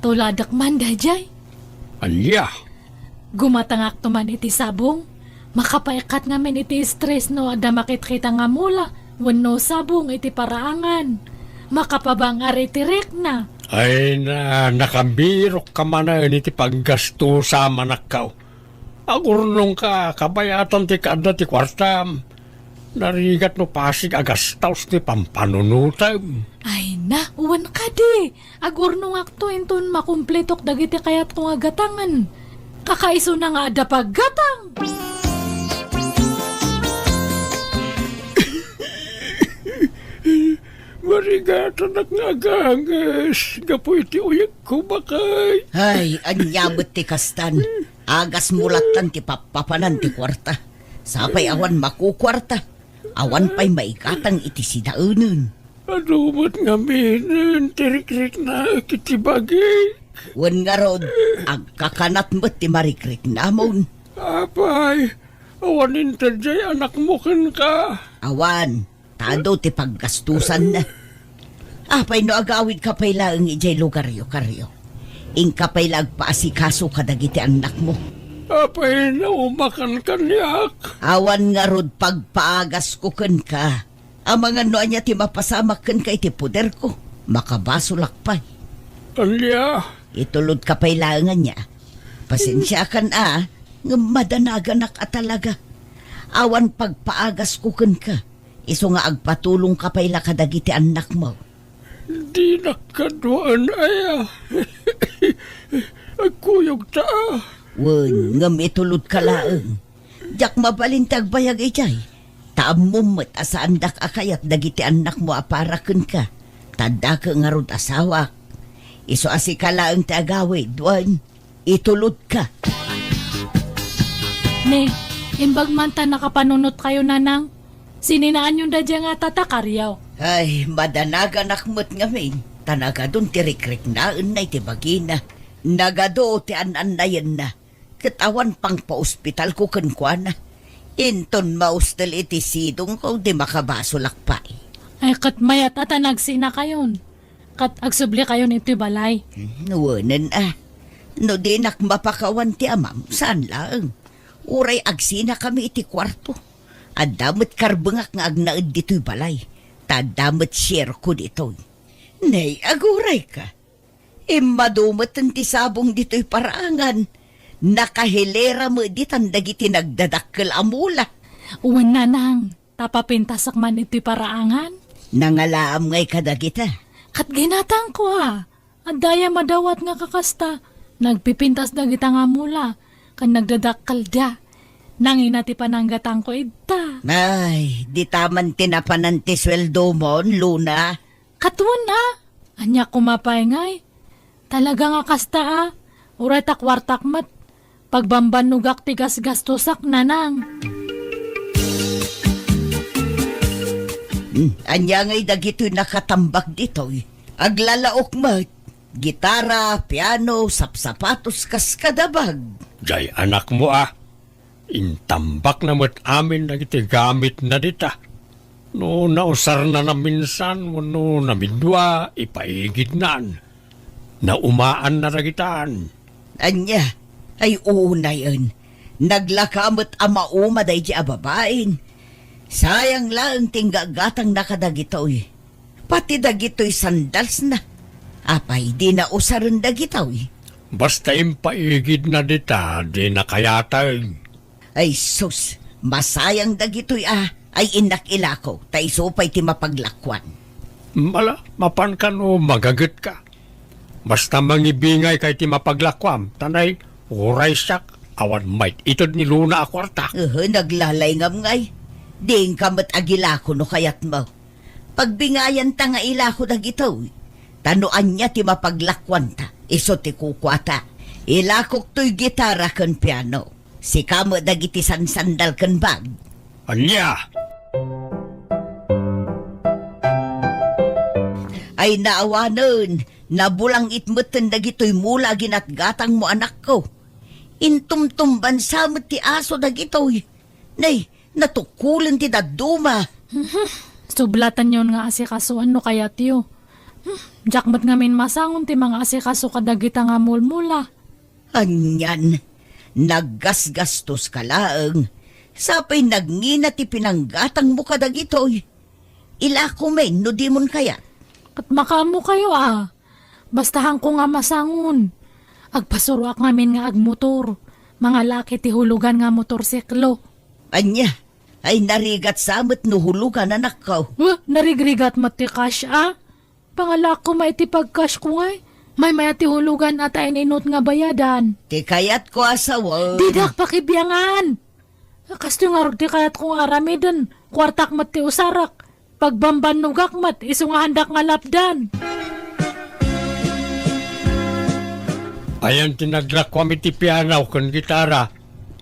Tuladek man daydiay. Ania? Gumatangakto man iti sabong. Makapaikkat ngamin iti stress no adda makitkita nga mula wenno sabong iti paraangan. Makapabang-ar iti rikna. Ay na, nakabirok ka manen iti paggastusa, manakkaw. Agurnongka, kabayatan ti kaadda ti kuartam. Narigat no pasig a gastaus ti pampanunotem. Ay na, wen kadi. Agurnongakto inton makumpletok dagiti kayatko nga gatangen. Kakaisuna nga adda paggatang. Marigatanak nga aganges gapu iti uyegko, bakay. Ay, ania met ti kastan? Agasmo lattan ti pappapanan ti kuarta. Sapay awan makukuarta. Awan pay maigatang iti sidaenen. Adu met ngaminen ti rikriknaek iti bagik. Wen ngarud, agkakanat met ti marikriknamon. Apay, awan inted diay anakmo kenka? Awan, ta adu ti paggastusanna. Apay no agawidka pay laeng idiay lugaryo, Karyo? Inka pay la agpaasikaso kadagiti annakmo. Apay no umakan kaniak? Awan ngarud pagpaagasko kenka. Amangan no ania ti mapasamak kenka iti poderko, makabasolak pay. Ania? Itulodka pay laeng ania. Pasensiakan a, ngem madanaganak a talaga. Awan pagpaagasko kenka. Isu nga agpatulongka pay la kadagiti annakmo. Dinak kaduaan aya. Agkuyogta a. Wen, ngem itulodka laeng. Diak mabalin ti agbayag idiay. Ta ammom met a saandak a kayat dagiti annakmo a para kenka. Ta addaka ngarud asawak. Isu a sika laeng ti agawid, wen, itulodka. Ne, imbag man ta nakapanunotkayo, Nanang. Sininaanyon daydiay nga tata, Karyo. Ay, madanaganak met ngamin. Ta nagadun ti rikriknaenna iti bagina. Nagadu ti an-annayenna. Ket awan pangpaospitalko kenkuana. Inton maustel iti sidongko, di makabasolak pay. Ay, ket mayat a ta nagsinakayon. Ket agsublikayon iti balay. Hmm, wenen a. No dinak mapakawan ti amam, saan laeng. Uray agsinakami iti kuarto. Adda met karbengak nga agnaed ditoy balay. Ta adda met shareko ditoy. Nay, agurayka. Immadu met ti sabong ditoy paraangan. Nakahilera met ditan dagiti nagdadakkel a mula. Wen, Nanang, ta papintasak man iti paraangan. Nangalaam ngay kadagita? Ket ginatangko a. Adda aya madawat nga kakasta. Nagpipintas dagita nga mula. Ken nagdadakkelda. Nangina ti pananggatangko ita. Ay, dita man ti napanan ti sueldomon, Luna. Ket wen a, ania koma pay ngay? Talaga nga kasta a, uray ta kuartak met, pagbambannogak ti gasgastosak, Nanang. Hmm, ania ngay dagitoy nakatambak ditoy? Aglalaok met, gitara, piano, sapsapatos, kas kadabag. Jay anakmo a. Intambakna met amin dagiti gamitna dita. No nausarna naminsan wenno namidua, ipaigidnan. Naumaanna dagitan. Ania? Ay, unayen. Naglaka met a mauma daydi a babaen. Sayang laeng ti inggagatangna kadagitoy. Pati dagitoy sandalsna. Apay, di nausaren dagitoy? Basta impaigidna dita, di nakayateng. Ay sus, masayang dagitoy a, ay innak ilako, ta isu pay ti mapaglakuan. Ala, mapanka no magagetka. Basta mangibingayka iti mapaglakuam, ta nay, uray siak, awan mayt-ited ni Luna a kuarta. Ehe, naglalayngam ngay. Diinka met agilaku no kayatmo. Pagbingayanta nga ilaku dagitoy. Ta no ania ti mapaglakuanta, isu ti kukuata. Ilakok toy gitara ken piano. Sika met dagiti sansandal ken bag. Ania? Ay naawanen, nabulangit metten dagitoy mula a ginatgatangmo, anakko. Intumtumbansa met ti aso dagitoy. Nay, natukulen ti dadduma. Sublatanyon nga asikasuan no kayatyo. Hmm, diak met ngamin masangon ti mangaasikaso kadagita nga mulmula. Anian, naggasgastoska laeng. Sapay nagngina ti pinanggatangmo kadagitoy. Ilakumen no dimon kayat. Ket makaammokayo a. Basta haanko nga masangon. Agpasuroak ngamin nga agmotor. Mangalaki ti hulugan nga motorsiklo. Ania? Ay narigat sa met no hulugan, anakko. Huh? Narigrigat met ti cash a? Pangalak koma iti pagkashko ngay. Maymay-at ti hulugan a ta in-inut nga bayadan. Ti kayatko a sawen. Didak pakibiangan. Kastoy ngarud ti kayatko nga aramiden. Kuartak met ti usarak. Pagbambannogak met, isu nga haandak nga lapdan. Ayan ti naglakuam iti piano ken gitara.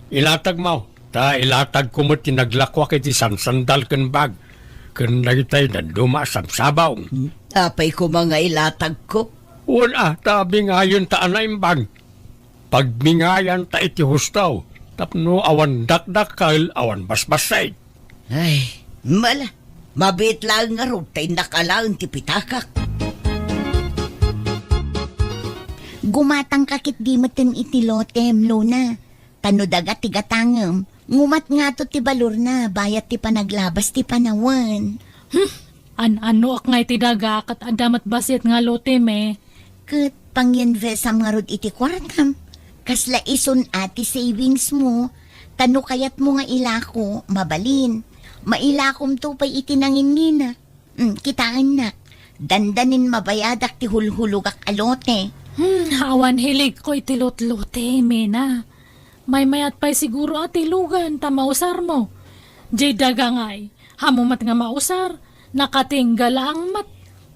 Ilatagmo. Ta ilatagko met ti naglakuak iti sansandal ken bag, ken dagitay dadduma a sabsabong. Hmm? Apay koma nga ilatagko? Wen a, ta bingayonta a naimbag. Pagbingayanta iti husto, tapno awan dakdakkel, awan basbassit. Ay, mala, mabiit laeng ngarud ta innak alaen ti pitakak. Gumatangka ketdi metten iti lotem, Luna. Ta no daga ti gatangem, ngumat ngato ti balorna bayat ti panaglabas ti panawen. Hmm, an-anoak nga iti daga ket adda met bassit nga lotem, eh. Ket panginvestam ngarud iti kuartam. Kasla isun a ti savings mo, ta no kayatmo nga ilako, mabalin. Mailakomto pay iti nangingina. Mm, kitaennak, dandanin mabayadak ti hulhulogak a lote. Hmm, awan hiligko iti lotlote, Mena. Maymay-at pay siguro a ti lugan ta mausarmo. Jay daga ngay, haanmo met nga mausar, nakatingga laeng met.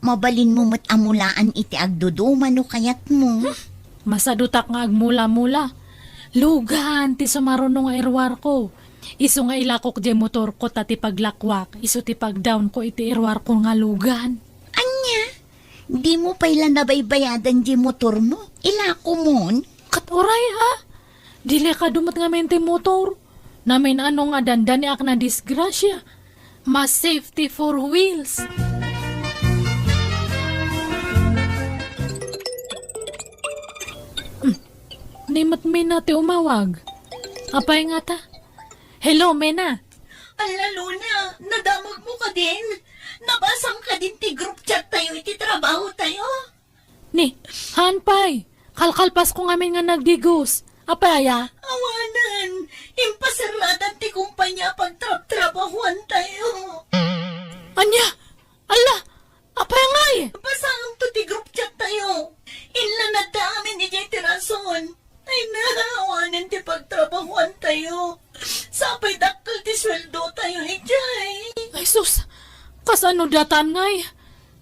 Mabalinmo met a mulaan iti agduduma no kayatmo. Hmm, masadutak nga agmula-mula. Lugan ti sumaruno nga iruarko. Isu nga ilakok jay motorko ta ti paglakuak, isu ti pagdawnko iti iruarko nga lugan. Ania? Dimo pay la nabaybayadan jay motormo? Ilakomon? Ket uray a? Delikado met ngamin ti motor. Namin-ano nga dandaniak nadisgrasia. Mas safety four wheels. Hmm. Ni met Mena ti umawag. Apay ngata? Hello, Mena. Ala, Luna, nadamagmo kadin? Nabasam kadin ti group chat tayo iti trabaho tayo? Ni, haan pay. Kalkalpasko ngamin nga nagdigos. Apay aya? Awanen, impaserradan ti kumpanya a pagtrabtrabahuan tayo. Ania? Ala, apay ngay? Basaem to ti group chat tayo. Inlanadda amin idiay ti rason. Ay na, awanen ti pagtrabahuan tayo. Sapay dakkel ti sueldo tayo idiay. Ay sus, kasano datan ngay?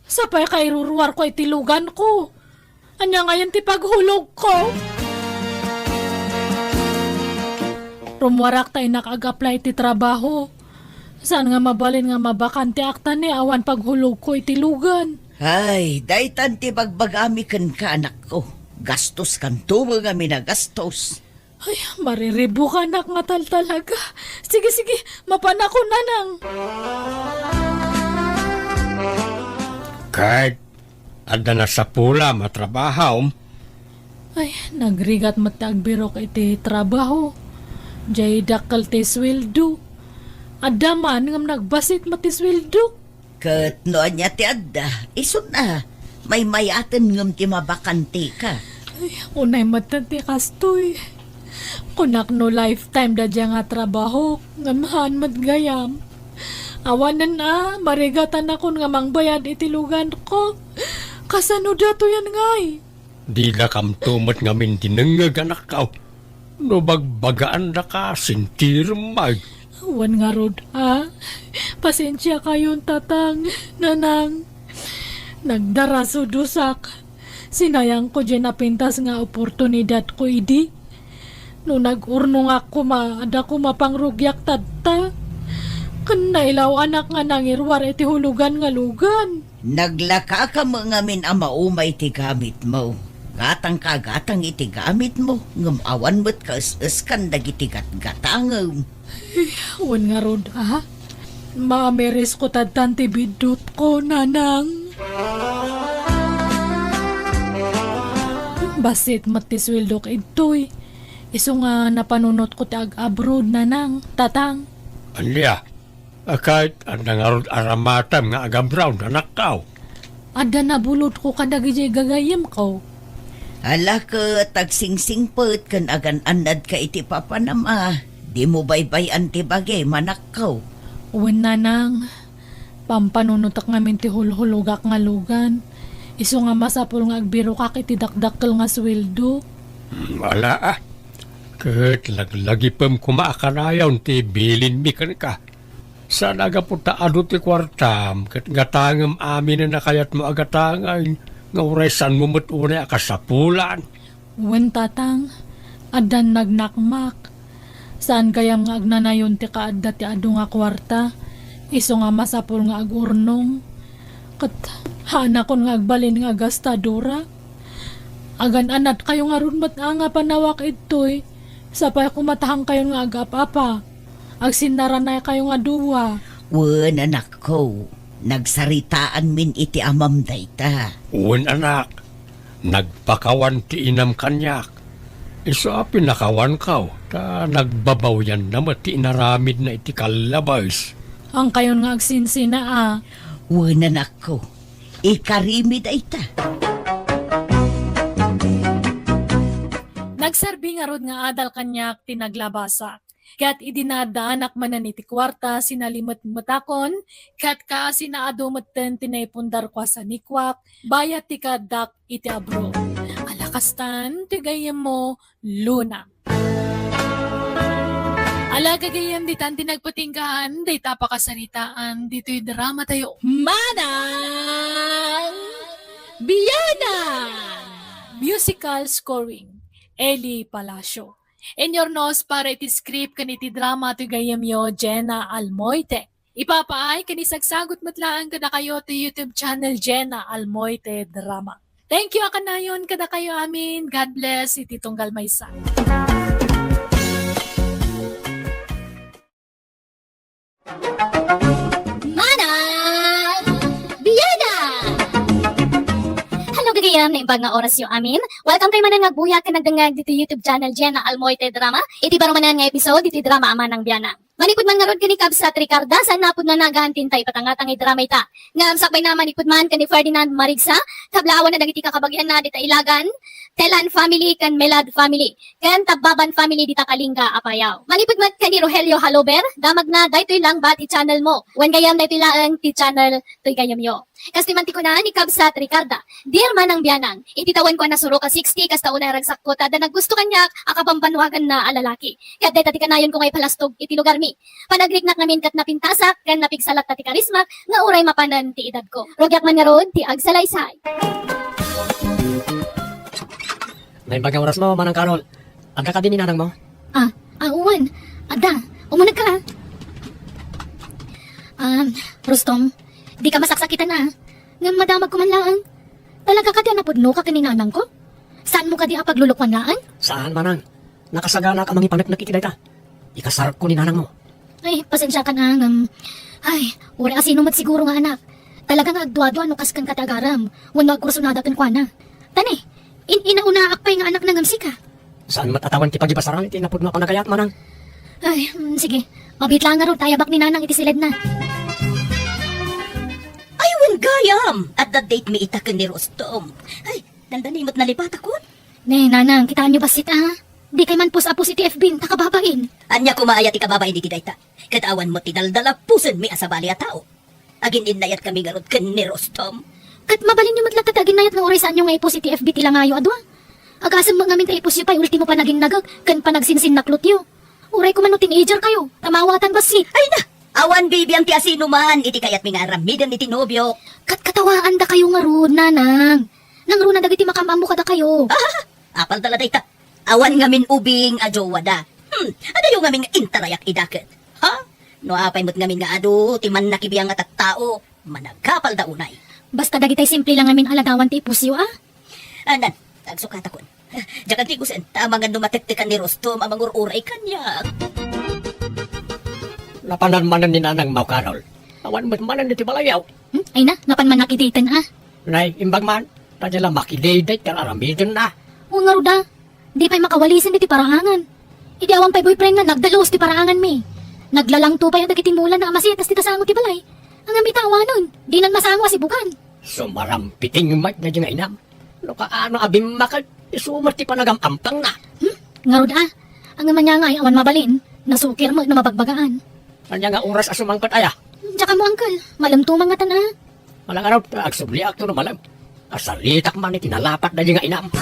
Sapay kairuruarko iti luganko. Ania ngayen ti paghulogko? Rummuarak ta innak ag-apply ti trabaho. Saan nga mabalin nga mabakanteak ta ni awan paghulogko iti lugan. Ay, daytan ti bagbagami kenka, anakko. Gastoskanto met ngamin a gastos. Ay, mariribukanak nga taltalaga. Sige, sige, mapanakon, nanang. Ket adda nasapulam a trabahom? Ay, nagrigat met ti agbirok iti trabaho. Jay dakkel ti sueldo. Adda man ngem nagbasit met ti sueldo. Ket no ania ti adda, isun a, maymay-aten ngem ti mabakanteka. Ay, unay met ti kastoy. Kunak no lifetime da dia nga trabaho, ngem haan met gayam. Awanen a, marigatanakon nga mangbayad iti luganko. Kasano datoyen ngay? Didakamto met ngamin dinengngeg, anakko. No bagbagaandaka, sintirem met. Wen ngarud a, pasensiakayon, tatang, nanang. Nagdarasudosak. Sinayangko diay napintas nga oportunidadko idi. No nag-urnongak koma, adda koma pangrugiak tatta. Ken nailaw-anak nga nangiruar iti hulugan nga lugan. Naglakaka met ngamin a maumay ti gamitmo. Gatangka a gatang iti gamitmo, ngem awan met kaes-eskan dagiti gatgatangem. Wen ngarud a, maamirisko tattan ti biddutko, nanang. Bassit met ti sueldok idtoy. Isu nga napanunotko ti ag-abroad, nanang, tatang. Ania? A, ket adda ngarud aramatem nga ag-abroad, anakko? Adda nabulodko kadagiti gagayyemko. Ala ket agsingsingpet ken agan-annadka iti papanam a, dimo baybay-an ti bagim, anakko. Wen, nanang, pampanunotek ngamin ti hulhulogak nga lugan. Isu nga masapul nga agbirokak iti dakdakkel nga sueldo. Hmm, ala a. Ket laglagipem koma a kanayon ti bilinmi kenka. Saan a gapu ta adu ti kuartam ket gatangem aminen a kayatmo a gatangen nga uray saanmo met unay a kasapulan. Wen, tatang, addan nagnakmak. Saan gayam nga agnanayon ti kaadda ti adu nga kuarta, isu nga masapul nga agurnong. Ket haanakon nga agbalin nga agastadora. Agan-annadkayo ngarud met a nga panawak idtoy, sapay koma ta haankayon nga agap-apa. Agsinnaranaykayo nga dua. Wen, anakko, nagsaritaanmin iti amam dayta. Wen, anak, nagpakawan ti inam kaniak. Isu a pinakawanko, ta nagbabawianna met ti inaramidna iti kallabes. Haankayon nga agsinsina a. Wen, anakko, ikarimi dayta. Nagserbi ngarud nga adal kaniak ti naglabasak. Ket idi naaddaanak manen iti kuarta, sinalimetmetakon, ket kaasina adu metten ti naipundarko a sanikuak, bayat ti kaaddak iti abroad. Ala kastan ti gayyemmo, Luna. Ala gagayyem, ditan ti nagpatinggaan dayta a pakasaritaan ditoy dramatayo. Manang Bianang! Musical scoring, Eli Palacio. Inurnos para iti script ken iti drama ti gayyemyo, Jenna Almoite. Ipapaay ken isagsagut met laeng kadakayo ti YouTube channel Jenna Almoite Drama. Thank you a kanayon kadakayo amin. God bless iti tunggal maysa. Manang Bianang! Hello, gagayyem, naimbag nga orasyo amin. Welcome kayo manen nga agbuya ken agdengngeg ditoy YouTube channel Jenna Almoite Drama. Iti baro manen nga episode iti drama a Manang Bianang. Manipud man ngarud ken ni Kabsat Ricarda, saanna pudno a nagaan ti inta ipatangtang iti drama ita. Ngem sakbayna, manipud man ken ni Ferdinand Marigsa, kablaawanna dagiti kakabagianna dita Ilagan, Telan family ken Melad family. Ken Tabbaban family dita Kalinga, Apayao. Manipud met ken ni Rogelio Halober, damagna daytoy lang ba ti channel mo? Wen gayam daytoy laeng ti channel toy gayamyo. Kastoy man ti kuna ni Kabsat Ricarda, "Dear Manang Bianang, iti tawenko a nasurok a sixty, kasta unay a ragsakko ta adda naggusto kaniak a kabambanwaganna a lalaki. Ket dayta ti kanayonko nga ipalastog iti lugarmi. Panagriknak ngamin ket napintasak ken napigsalat ta ti karismak nga uray mapanen ti edadko. Rugiak man ngarud ti agsalaysay." Naimbag nga orasmo, Manang Carol. Adda kadi ni nanangmo? Ah, ah, wen. Adda. Umunegka, ah. Um, Rustom, dika masaksakitan, ah. Ngem madamagko man laeng. Talaga kadi a napudnoka ken ni nanangko? Saanmo kadi a paglulukuan laeng? Saan, Manang. Nakasaganak a mangipaneknek iti dayta. Ikasarko ni nanangmo. Ay, pasensiakan, ah, ngem, ay, uray asino met siguro nga anak. Talaga nga agduadua no kaskenka ti agarem, wenno agkursunada kenkuana. Ta ne, in-, inaunaak pay nga anakna ngem sika. Saan met a tawen ti pagibasaran iti napudno a panagayat, Manang. Ay, mm, sige. Mabiit laeng ngarud ta ayabak ni Nanang iti siledna. Ay, wen gayam! Adda date mi ita ken ni Rustom. Ay, dandani met nalipatakon. Ne, Nanang, kitaenyo bassit, ah. Dikay man post a post iti F B ta kababain. Ania koma aya ti kababain iti dayta? Ket awan met ti daldala postenmi a sabali a tao. Agin-innayatkami ngarud ken ni Rostom. Ket mabalinyo met latta ti aginnayat nga uray saanyo nga i-post iti F B ti langayo a dua. Agasem met ngamin ta i-postyo pay ultimo panaginnagek ken panagsinsinnaklotyo. Uray koma no teenager kayo, ta mawatan bassit. Ay na! Awan bibiang ti asinoman iti kayatmi nga aramiden iti nobiok. Katkatawaan dakayo ngarud, nanang. Nangruna dagiti makaam-ammo kadakayo. Ah, apal dala dayta. Awan ngamin ubing a jowada. Hmm, adayo ngamin nga intarayak ida ket. Ha? No apay met ngamin nga adu ti mannakibiang a tattao, managapalda unay. Basta dagitay simple lang ngamin a ladawan ti i-postyo, a? Anan, agsukatakon. Diak agtigusen, ta amangan no matektekan ni Rostom a mangur-uray kaniak. Napanan manen ni Nanang Mau Carol. Awan met manen iti balayyo. Hmm? Ay na, napan man nakiditen, a? Nay, imbag man, ta di la makidayday ti aramiden na. O ngarud a, di pay makawalisen iti paraangan. Idi awan pay boyfriend na, nagdalos ti paraanganmi. Naglalangto pay dagiti mula na a masitas ti tasango ti balay. Ngem ita awanen, dinan masango a sibugan. Sumarampiting met daydi nga inam. No kaano a bimmakad, isu met ti panagam-ampangna. Hmm? Ngarud a, ngem ania ngay awan mabalin, nasukir met no mabagbagaan. Ania nga oras a sumangpet aya? Diak ammo, uncle. Malemto man ngatan a. Manang ano, agsubliak to no malem. Asaritak man iti nalapat daydi nga inam.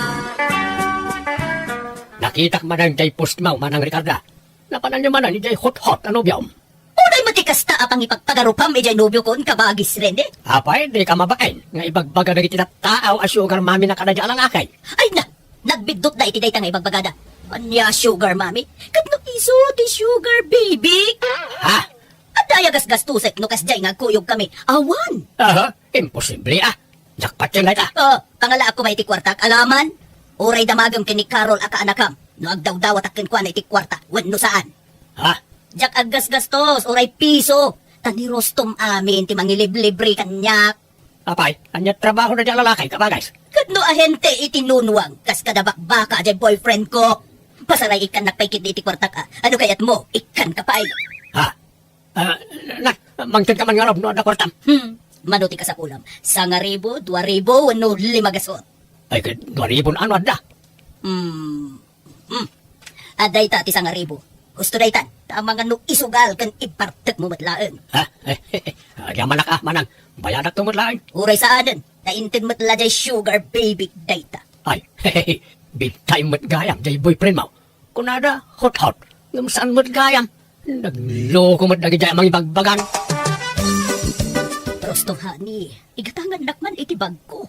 Nakitak manen jay postmo, Manang Ricarda. Napananyo manen idiay hot-hot a nobiom. Unay met ti kasta a pangipagpagarupam idiay nobiokon, kabagis Rene? Apay, dika mabain nga ibagbaga dagiti tattao a sugar mommy na kadaydi a lalaki? Ay na, nagbiddutda iti dayta nga ibagbagada. Ania sugar mommy? Ket no isu ti sugar baby? Ha? Adda aya gasgastusek no kasdiay nga agkuyogkami? Awan. Aha, imposible a. Jackpot yun, dayta. O, pangalaak koma iti kuartak, alaman. Uray damagem ken ni Carol a kaanakam, no agdawdawatak kenkuana iti kuarta, wenno saan. Ha? Diak aggasgastos, uray piso. Ta ni Rostom amin ti mangiliblibre kaniak. Apay, ania trabaho na di a lalaki, kabagis? Ket no ahente iti nunwang, kas kada bakbaka a diay boyfriend ko. Pasaray ikkannak pay ketdi iti kuartak a. Ano kayatmo? Ikkanka pay. Ha? Ah, na, mangted ka man ngarud no adda kuartam. Hmm, mano ti kasapulam? Sangaribu, duaribu, wenno lima gasut? Ay, ket duaribun ano adda? Hmm, hmm. Adda ita ti sangaribu. Husto daytan, ta amangan no isugal ken ipartekmo met laeng. Ha? Agyamanak a, Manang, bayadak to met laeng. Uray saanen, ta inted met la jay sugar baby dayta. Ay, big time met gayam jay boyfriend mo. Kunada, hot-hot. Ngem saan met gayam? Nagloko met dagiti mangibagbagan. Rostom, honey, igatangannak man iti bagko.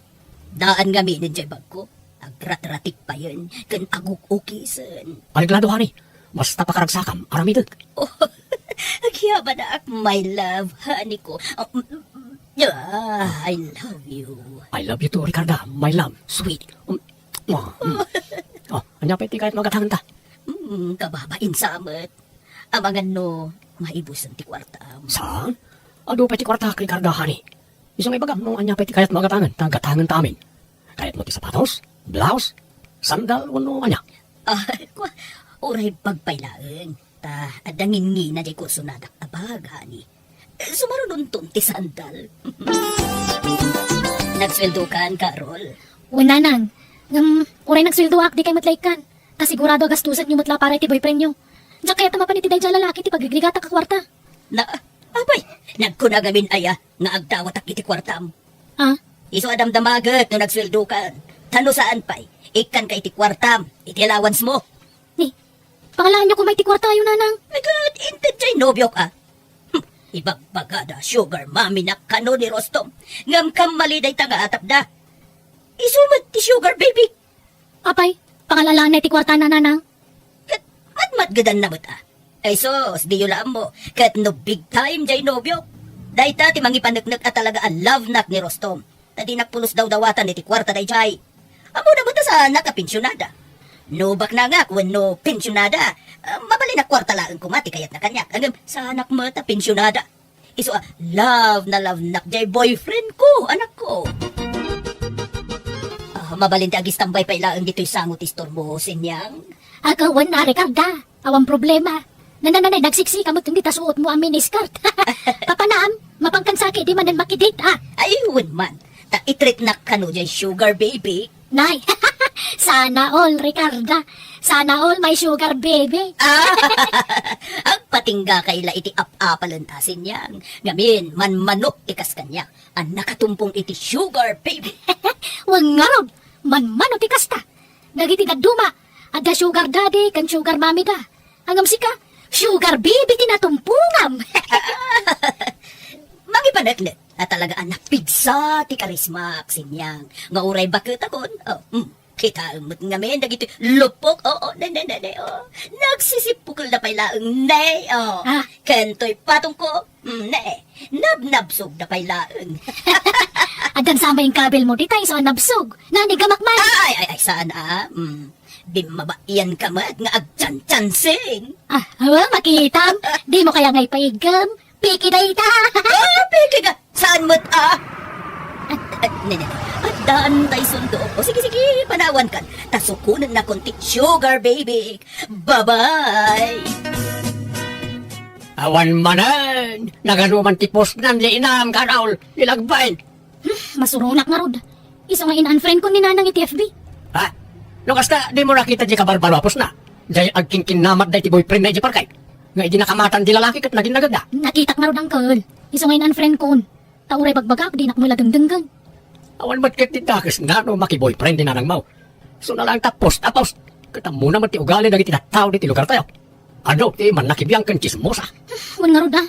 Daan ngamin idiay bagko. Agratratik payen ken aguk-ukisen. Areglado, honey. Basta pakaragsakam, aramidek. Oh, agyamanak, my love, honey ko. Ah, mm, ah, I love you. I love you too, Ricarda, my love, sweet. Um, mwah, mm. Oh, ania pay ti kayat magatangenta? Mm, kababain sa met. Amangan no maibusen ti kuartam. Saan? Adu pay ti kuartak, Ricarda, honey. Isu nga ibagam no ania pay ti kayat mo agatangen, ta gatangenta amin. Kayatmo ti sapatos, blouse, sandal, wenno ania? Ah, kua, uray bag pay laeng. Ta adda ngingina jay kursonadak a bag, honey. Sumarunonton ti sandal. Nagsueldokan, Carol? Wen, nanang. Ngem, uray nagsueldoak, dikay met la ikkan. Ta sigurado a gastusenyo met la para iti boyfriendyo. Diak kayat a mapan iti daydiay a lalaki ti pagrigrigatak a kuarta. Na, apay, nagkuna ngamin aya nga agdawatak iti kuartam? Ah? Isu a damdamaget no nagsueldokan. Ta no saan pay, ikkanka iti kuartam, iti allowance mo. Ni, pangalaanyo koma iti kuartayo, nanang. Ay, ket inted jay nobiok a. Hmm, ibagbagada, sugar mommy na kano ni Rostom. Ngem kammali dayta nga atapda. Isu met ti sugar baby. Apay, pangalaanna iti kuartana, nanang? Ket matmatgedanna met a. Ay sus, diyo la ammo. Ket no big time jay nobiok. Dayta ti mangipaneknek a talaga a love nak ni Rostom. Ta dinak pulos dawdawatan iti kuarta dayjay. Ammona met a saanak a pensionada. No baknangak wenno pensionada, ah, mabalinak kuarta laeng koma ti kayatna kaniak. Ngem saanak met a pensionada. Isu a love na love nak jay boyfriend ko, anakko. Ah, mabalin ti agistambay pay laeng ditoy sango ti store mo, Sinyang. Agawan na, Ricarda. Awan problema. Nananay, nagsiksika met ken dita suotmo a miniskirt. Papanam, mapankan saki di manen makidate, ah. Ay, wen man. Ta itreatnak kano jay sugar baby. Nay, Sana all, Ricarda. Sana all my sugar baby. Ah, agpatingga kay la iti ap-apalen a Sinyang. Ngamin, manmanok ti kas kaniak a nakatumpong iti sugar baby. Wen ngarud, manmano ti kasta. Dagiti dadduma, adda sugar daddy ken sugar mommy da. Ngem sika, sugar baby ti natumpongam. Mangipaneknek a talaga a napigsa ti karismak, Sinyang, nga uray baketakon. Oh, hmm. Kitaem met ngamin dagiti lupok. Oo, ne, ne, ne, ne, oh. Nagsisippukelda pay laeng, ne, oh. Ah. Ken toy patongko, mm, ne. Nabnabsogda pay laeng. Addan sa may kabil mo, di tayo sa nabsog. Nanigamak man. Ay, ay, ay, saan, ah? Mm. Bimmabaian ka met nga agchanchansing. Ah, awa, makitam. Di mo kaya ngay paigam? Piki dayta. Ah, piki ka. Saan met, ah? At, at, ne, ne, ne. Addaan tay sundo. O, sige, sige, panawan kan. Ta sukonen na konti sugar baby. Bye-bye. Awan manen. Nagano man ti post nan, ni inam, Carol, ni Lagbain. Hmm, masuronak ngarud. Isu nga in-unfriend ko ni Nanang iti F B. Ha? No kasta, di mo nakita di kabarbaro a post na? Jay agkinkinnamat day ti boyfriend na iti parkay. Nga idi nakamatan di lalaki ket naginnagagda. Nakitak ngarud, uncle. Isu nga in-unfriend kon. Ta uray bagbagak, dinak mo la dengdenggen. Awan met ket ti dakes na no makiboyfriend ti nanang mo. Isu na lang ta post a post. Ket ammona met ti ugali dagiti tattao diti lugar tayo. Adu ti mannakibiang ken chismosa. Wen ngarud, ah.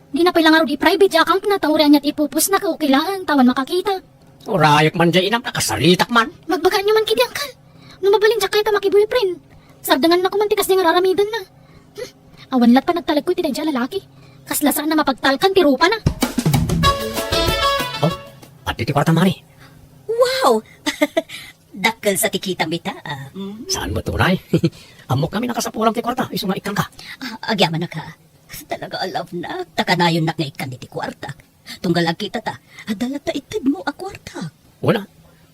Di na pay la ngarud i-private ti account na, ta uray aniat ipopost na, okay laeng, ta awan makakita. Urayek man jay inam, nakasaritak man. Magbagaan yo man kidi, uncle. No mabalin, diak kayat a makiboyfriend. Sardengan na ko man ti kasdi nga aramiden na. Hmm. Awan lat panagtalekko iti daydi a lalaki. Kasla saan a mapagtalkan ti rupa na. Oh, adda ti kwarta, mani. Wow! Dakkel sa ti kitam ita, ah. Mm. Saan met unay? Ammok ngamin a kasapulam ti kwarta, isu nga ikkanka. Ah, agyamanak, ha. Talaga a love nak, ta kanayonnak nga ikkan iti kwarta. Tunggal agkita ta, adda latta itedmo a kwarta. Wala.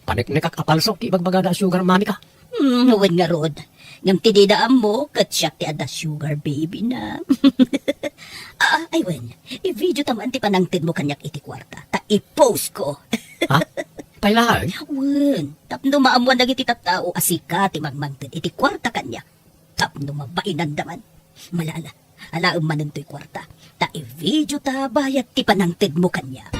Paneknekak a palso ti ibagbagada a sugar mommy ka. Hmm, wen ngarud. Ngem ti dida ammo, ket siak ti adda sugar baby na. Ah, ay wen, i-video ta man ti panangtedmo kaniak iti kwarta, ta i-post ko. Ha? Pay laeng? Wen, tapno maammuan dagiti tattao a sika ti mangmangted iti kwarta kaniak. Tapno mabainanda man. Malala, alaem manen toy kwarta. Ta i-video ta bayat ti panangtedmo kaniak.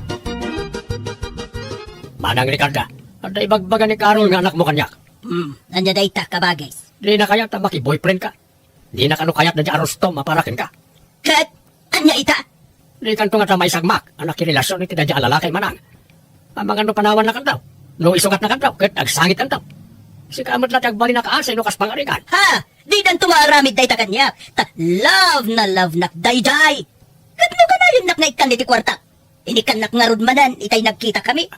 Manang Ricarda, adda ibagbaga ni Carol nga anakmo kaniak. Hmm, ania dayta, kabagis? Dina kayat a makiboyfriend ka. Dina kano kayat daydi a Rustom a para kenka. Ket, ania ita? Dikanto ngata maisagmak a nakirelasion iti daydi a lalaki, manang. Amangan no panawannakanto, no isugatnakanto, ket agsangitkanto. Sika met la ti agbalin a kaasi no kas pangarigan. Ha? Didanto maaramid dayta kaniak, ta love na love nak daydiay. Ket no kanayonnak nga ikkan iti kuarta, inikkannak ngarud manen itay nagkitakami.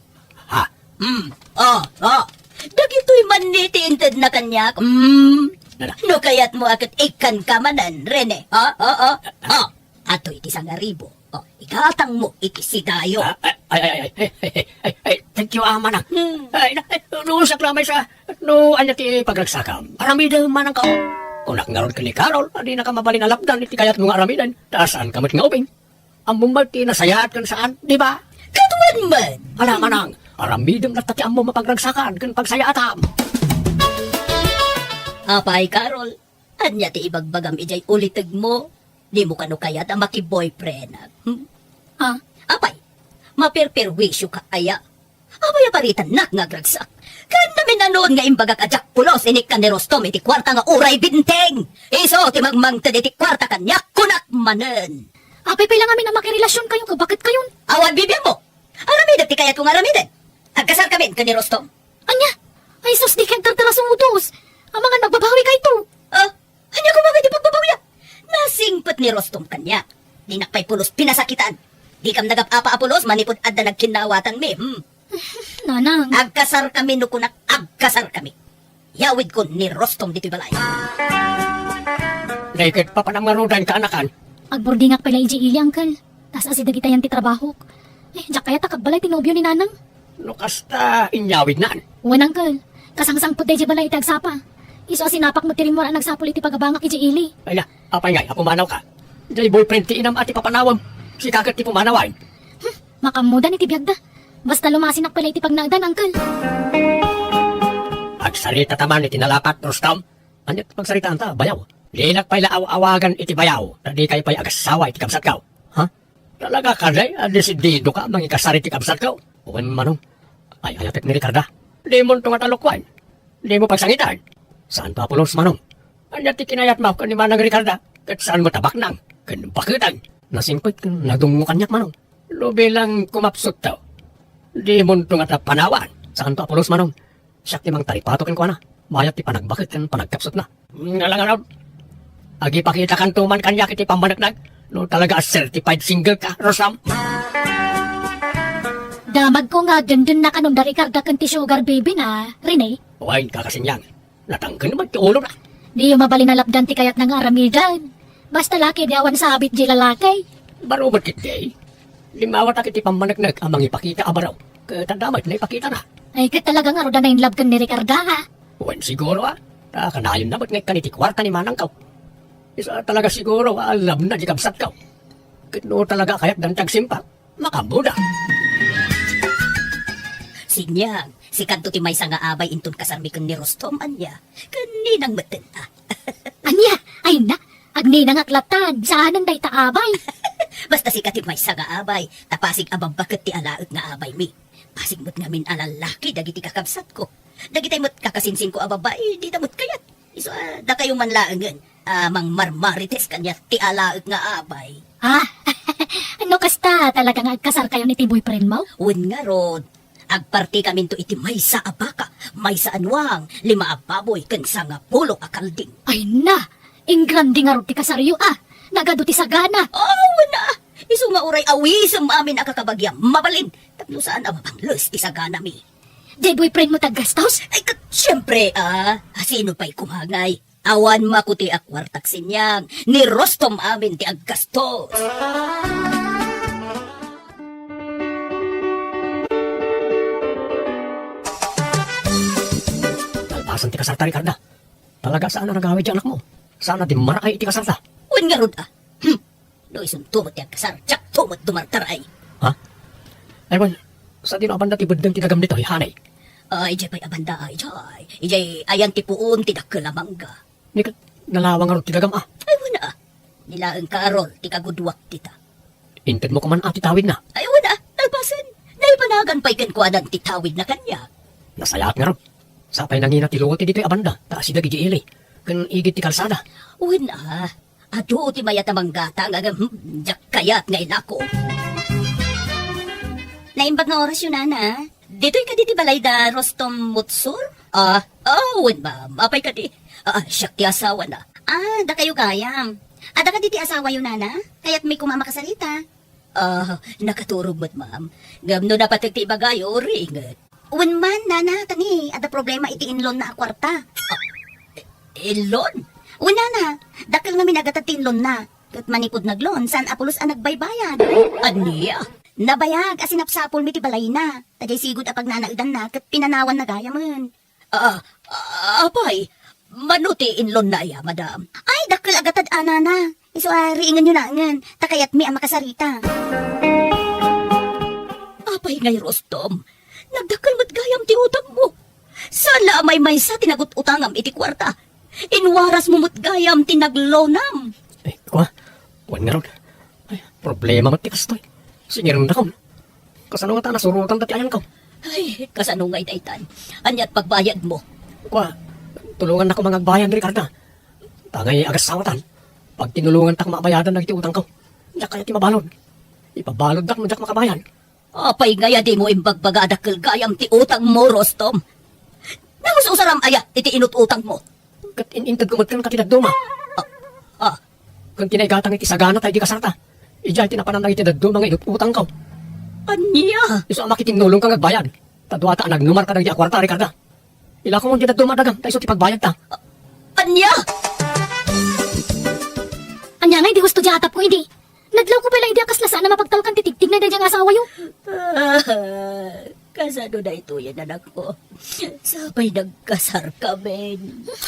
Ha? Hmm. Oh, oh. Dagitoy man ni ti intedna kaniak. Hmm. Nana. No kayatmo a ket ikkanka manen, Rene. Oh, oh, oh. Oh. Atoy ti sangaribu. Oh, igatangmo iti sidayo. Ah, ay, ay, ay, ay, ay, ay, ay, thank you, ama na. Hmm. Ay, na, ay, no, siak la maysa, no, ania ti pagragsakam? Aramidem manang ka. Kunak ngarud ken ni Carol, a dinaka mabalin a lapdan iti kayatmo nga aramiden. Ta saanka met nga ubing. Ammom met ti nasayaat ken saan, di ba? Kaduan met. Ala, manang, aramidem latta ti ammom a pagragsakan ken pagsayaatam. Apay, Carol, ania ti ibagbagam idiay ulitegmo? Dimo kano kayat a maki-boyfriend? Hmm? Ah? Apay, maperperwisyo ka aya? Apay a paritannak nga agragsak? Ken naminanon nga imbagak a diak pulos inikkan ni Rustom iti kuarta nga uray binteng. Isu ti mangmangted iti kuarta kaniak, kunak manen. Apay pay la ngamin a makirelasyon kayo, kabaket kayon? Awan bibiangmo. Aramidek ti kayatko nga aramiden. Agkasarkamin ken ni Rustom. Ania? Ay sus, di kay agtartara sa utos. Amangan magbabawi kayto. Ah, ania koma nga di pagbabawiak? Nasingpet ni Rustom kaniak. Dinak pay pulos pinasakitan. Dikam nagap-apa a pulos manipud adda nagkinnawatanmi, hmm. Nanang. Agkasarkami no kunak agkasarkami. Yawidko ni Rustom ditoy balay. Dayket papanam ngaruden kaanakan. Agburdingak pay la idiay ili, uncle. Ta as-asideg itayan ti trabahok. Eh, diak kayat a kabbalay ti nobio ni Nanang. No kasta, inyawidnan. Wen, uncle. Kasangsangpet daydiay balay iti agsapa. Isu a sinapak met ti rimmuar a nagsapul iti pagabangak idiay ili. Ay na, apay ngay a pumanawka? Diay boyfriend ti inam a ti papanawem. Sika ket ti pumanawen. Hmm, makammodan iti biagda. Basta lumasinak pay la iti pagnaedan, uncle. Agsarita ta man iti nalapat, Rustom. Ania ti pagsaritaanta, bayaw? Dinak pay la aw-awagan iti bayaw, ta dikay pay agassawa iti kabsatko. Ha? Talaga kadi a desididoka a mangikasar iti kabsatko? Wen, Manong. Ay-ayatek ni Ricarda. Dimonto nga talukwan. Dimo pagsangitan. Saanto a pulos, Manong. Ania ti kinayatmo ken ni Manang Ricarda? Ket saan met a baknang ken baketen? Nasingpet ken nadungngo kaniak, Manong. No bilang kumapsutto, dimonto ngata panawan. Saanto a pulos, Manong. Siak ti mangtaripato kenkuana. Mayat ti panagbaket ken panagkapsutna. Nga la ngarud, agipakitakanto man kaniak iti pammaneknek no talaga a certified singleka, Rustom. Damagko nga agdendennaka no da Ricarda ken ti sugar baby na, Rene. Wen, Kaka Sinyang, natangken met ti ulona. Diyo mabalin a lapdan ti kayatna nga aramiden. Basta laki, di awan sabit di lalaki. Baro met ketdi. Limmawatak iti pammaneknek a mangipakita a baro. Ket adda met naipakitana. Ay, ket talaga ngarud a na-in love ken ni Ricarda, ha? Wen, siguro, a. Ta kanayonna met nga ikkan iti kuarta ni manangko. Isu a talaga siguro a love na di kabsatko. Ket no talaga a kayatdan ti agsimpa, makaammoda. Sinyang, sikanto ti maysa nga abay inton kasarmi ken ni Rustom, ania? Ken ninang metten, a. Ania? Ay na, agninangak latta, saanen dayta abay. Basta sika ti maysa nga abay, ta pasig a babbaket ti alaek nga abaymi. Pasig met ngamin a lallaki dagiti kakabsatko. Dagitay met kakasinsingko a babbai, dida met kayat. Isu a, dakayo man laengen a mangmarmarites kaniak ti alaek nga abay. Ah, no kasta, talaga nga agkasarkayon iti boyfriendmo? Wen ngarud, agpartikaminto iti maysa a baka, maysa a nuang, lima a baboy, ken sangapulo a kalding. Ay na, ingrande ngarud ti kasaryo, a. Nagadu ti sagana. Aw, wen a. Isu nga uray awisem amin a kakabagiam, mabalin, tapno saan a mabangles ti saganami. Diay boyfriendmo ti aggastos? Ay, ket, siempre, a. Sino pay koma ngay? Awan makuti a kuartak, Sinyang. Ni Rustom amin ti aggastos. Kalpasan ti kasarta, Ricarda. Talaga saan a nagawid ti anakmo. Saan a dimmaraay iti kasarta. Wen ngarud, a. Hmm. No isunto met ti agkasar, diakto met dumartaray. Ha? Ay, wen, sadino a banda ti beddeng ti dagam ditoy, hanay? Ay, idiay pay a banda, ay, idiay. Idiay ayan ti puon ti dakkel a mangga. Ni ket, nalawa ngarud ti dagam, a. Ay, wen a. Ni laeng Carol ti kagudduak dita. Intedmo koman a ti tawidna? Ay, wen a, nalpasen. Naibanagan pay kenkuana ti tawidna kaniak. Nasayaat ngarud. Sapay nangina ti luo ti ditoy a banda, ta asideg idiay ili. Ken igid ti kalsada. Wen a. Adu ti mayat a manggatang, ngem, hmm, diak kayat nga ilako. Naimbag nga orasyo, nana. Ditoy kadi ti balay da Rustom Mutsur? A, a, wen, ma'am. Apay kadi? A, siak ti asawana. A, dakayo gayam. Adda kadi ti asawayo, nana? Kayatmi koma a makasarita. A, nakaturog met, ma'am. Ngem no napateg ti ibagayo, riinget. Wen man, nana, kani, adda problema iti inlonna a kuarta. A, inlon? Wen, nana, dakkel ngamin a gatad ti inlonna. Ket manipud naglon, saan a pulos a nagbaybayad. Ania? Nabayag a sinapsapulmi ti balayna. Ta diay sigud a pagnanaedanna ket pinanawanna gayamen. A, a, apay, mano ti inlonna aya, madam? Ay, dakkel a gatad a, nana. Isu a, riingenyo naengen, ta kayatmi a makasarita. Apay ngay, Rustom, nagdakkel met gayam ti utangmo. Saan la a maymaysa ti nagut-utangam iti kuarta. Inwarasmo met gayam ti naglonam. Ay, kua, wen ngarud. Ay, problema met ti kastoy. Singirendakom. Kasano ngata a nasurotanda ti ayanko? Ay, kasano ngay daytan? Aniat pagbayadmo? Kua, tulongannakon nga agbayad, Ricarda. Ta ngay agassawatan, pagtinulongantak nga abayadan dagiti utangko. Diak kayat ti mabalud. Ipabaluddak no diak makabayad. Apay ngay a dimo imbagbaga a dakkel gayam ti utangmo, Rustom? Naus-usaram aya iti inut-utangmo? Ket in-intedko met kenka ti dadduma. A, a. Ken ti naigatang iti sagana ta idi kasarta. Idiay ti napanan dagiti dadduma nga inut-utangko. Ania? Isu a makitinnulongka nga agbayad. Ta duata a nagnumar kadagiti a kuarta, Ricarda. Ilakomon ti dadduma a dagam, ta isu ti pagbayadta. A, ania? Ania nga idi husto ti atapko idi? Nadlawko pay la idi a kasla saan a mapagtalkan ti tigtigna daydiay nga asawayo. Ah, kasano daytoyen, anakko? Sapay nagkasarkamin.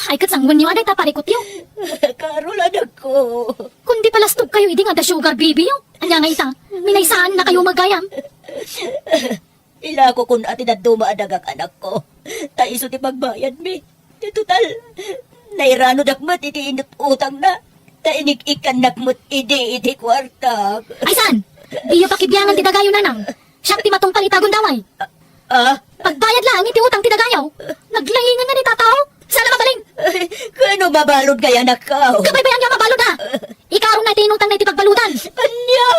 Ay, ket sanguenyo a dayta parikutyo. Carol, anakko. Kundi palastogkayo idi nga adda sugar babyyo. Ania nga ita? Minaysaannakayo met gayam. Ilakokon a ti dadduma a dagak, anakko. Ta isu ti pagbayadmi. Ti total, nairanodak met iti inut-utangna. Ta inig-ikkannak met idi iti kuartak. Ay, saan? Diyo pakibiangan ti dagayo, nanang. Siak ti matungpal ita gundaway. Ah? Pagbayad laeng iti utang ti dagayo. Naglaingan nga ni tataw. Saan a mabalin? Ay, kano mabalud kaya, anakko? Kabaybayan nga mabalud, a? Ikarong na iti inutang na iti pagbaludan. Ania?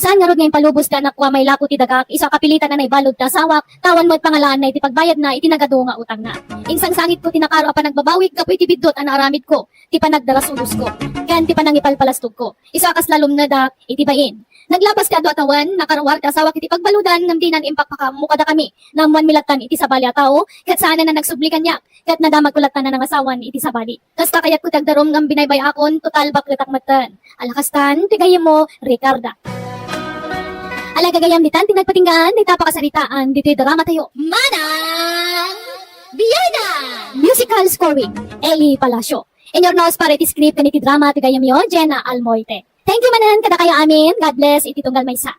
Saan ngarud nga impalubos ti anakko a mailako ti dagak, isu a kapilitan a naibalud ti asawak, ta awan met pangalaanna iti pagbayadna iti nagadu nga utangna. Insangsangitko ti nakaro a panagbabawik gapu iti biddut a naaramidko, ti panagdarasulosko, ken ti panangipalpalastogko. Isu a kasla lumnedak iti bain. Naglapas ti adu a tawen, nakaruar ti asawak iti pagbaludan ngem dinan impakpakaammo kadakami. Naammoanmi lattan iti sabali a tao, ket saanen a nagsubli kaniak, ket nadamagko lattan a nangasawan iti sabali. Kasta kayatko ti agdarum ngem binaybay-akon, total bakletak metten. Ala kastan, ti gayyemmo, Ricarda. Ala gagayyem, ditan ti nagpatinggaan, dita pakasaritaan, ditoy drama tayo. Manang Biana! Musical scoring, Eli Palacio. Inurnos para iti script ken iti drama ti gayyemyo, Jenna Almoite. Thank you manen kadakayo amin. God bless iti tunggal maysa.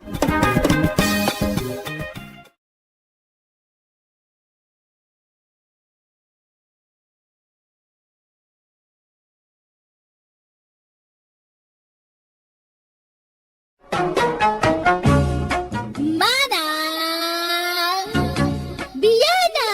Manang Biana!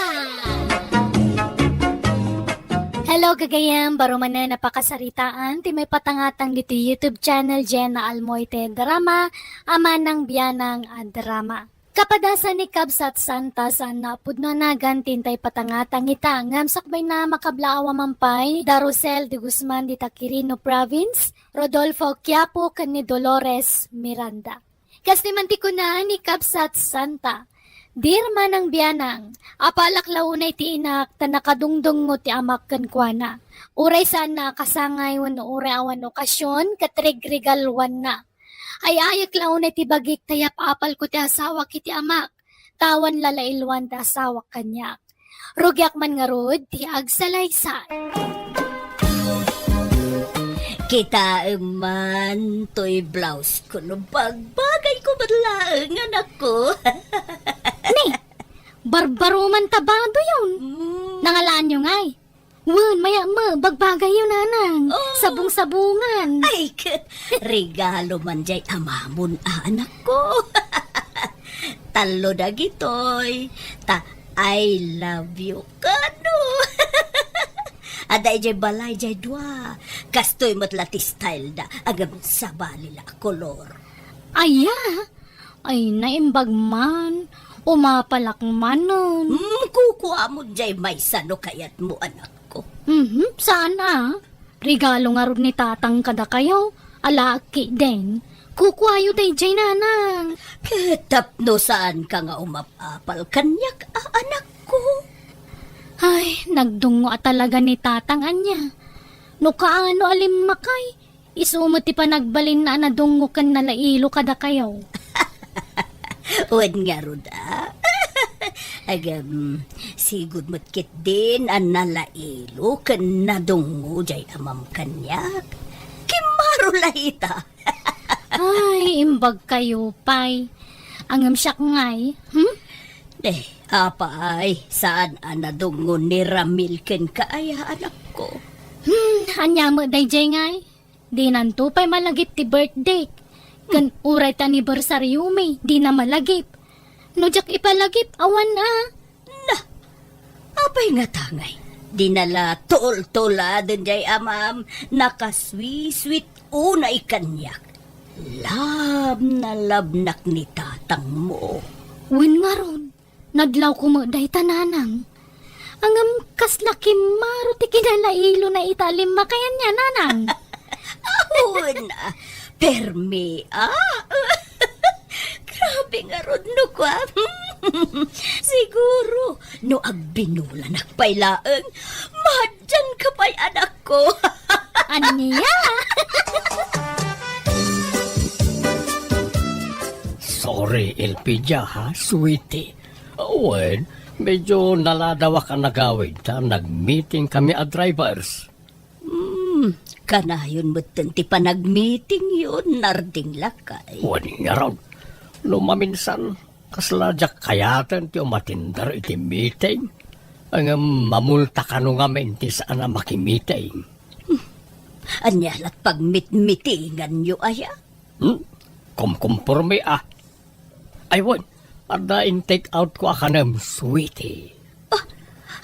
Hello, gagayyem. Baro manen a pakasaritaan ti maipatangatang ditoy YouTube channel Jenna Almoite Drama, a Manang Bianang a Drama. Kapadasan ni Kabsat Santa, saan a pudno a nagan ti intay patangatang ita, ngem sakbayna, makablaawa man pay da Rosel de Guzman dita Quirino Province, Rodolfo Quiapo ken ni Dolores Miranda. Kas ti man ti kuna ni Kabsat Santa, Dear Manang Bianang, apalak la unay ti inak ta nakadungdungngo ti amak kenkuana. Uray saan a kasangay wenno uray awan okasion ket regregaluanna. Ay-ayek la unay ti bagik ta yap-apalko ti asawak iti amak, ta awan la lailuan ti asawak kaniak. Rugiak man ngarud ti agsalaysay. Kitaem man toy blouse ko no bagbagayko met laeng, anakko. Ni, barbaro man ta badoyon. Mm. Nangalaanyo ngay? Wen, mayat met, bagbagayyo, nanang. Oh. Sabong-sabongan. Ay, ket regalo man jay amamon a, anakko. Tallo dagitoy. Ta, I love you. Kano? Adda idiay balay jay dua. Kastoy met la ti style da. Ngem sabali la a kolor. Aya? Ay, naimbag man. Umapalak manen. Hmm, kukuamon jay maysa no kayatmo, anakko. Mhm, saan a? Regalo ngarud ni tatang kadakayo, alaak den. Kukuayo dayjay, nanang. Ket tapno saanka nga umap-apal kaniak a, anakko? Ay, nagdungngo a talaga ni tatang ania. No kaano a limmakay, isu met ti panagbalinna a nadungngo ken nalailo kadakayo. Wen ngarud a. Agem, sigud met ketdin a nalailo ken nadungngo jay amam kaniak. Kimmaro la ita. Ay, imbag kayo pay. Ngem siak ngay, hmm? Eh, apay, saan a nadungngo ni Ramil kenka aya, anakko? Hmm, ania met dayjay ngay? Dinanto pay malagip ti birthday. Ken uray ti anniversaryomi, dina malagip. No diak ipalagip, awan a. Na, apay ngata ngay? Dina la tultuladen jay amam, nakasweet-sweet unay kaniak. Love na love nak ni tatangmo. Wen ngarud, nadlawko met dayta, nanang. Ngem kasla kimmaro ti kinalailona ita a limmakay ania, nanang. Awan a, permi a. Grabe ngarud no kua. Siguro, no agbinulanak pay laeng, madianka pay, anakko. Ania? Sorry, Elpidia, ha, sweetie. Wen, medyo naladawak a nagawid ta nag-meeting kami a drivers. Hmm, kanayon metten ti panag-meetingyo, narding lakay. Wen ngarud, no maminsan, Kasla diak kayaten ti umatender iti meeting. Ngem mamulta kano ngamin ti saan a makimiting. Ania lat pagmitmitinganyo aya? Hmm? Kumkumpormi a. Ay, wen, adda in-take out ko a kanem, sweetie. Ah,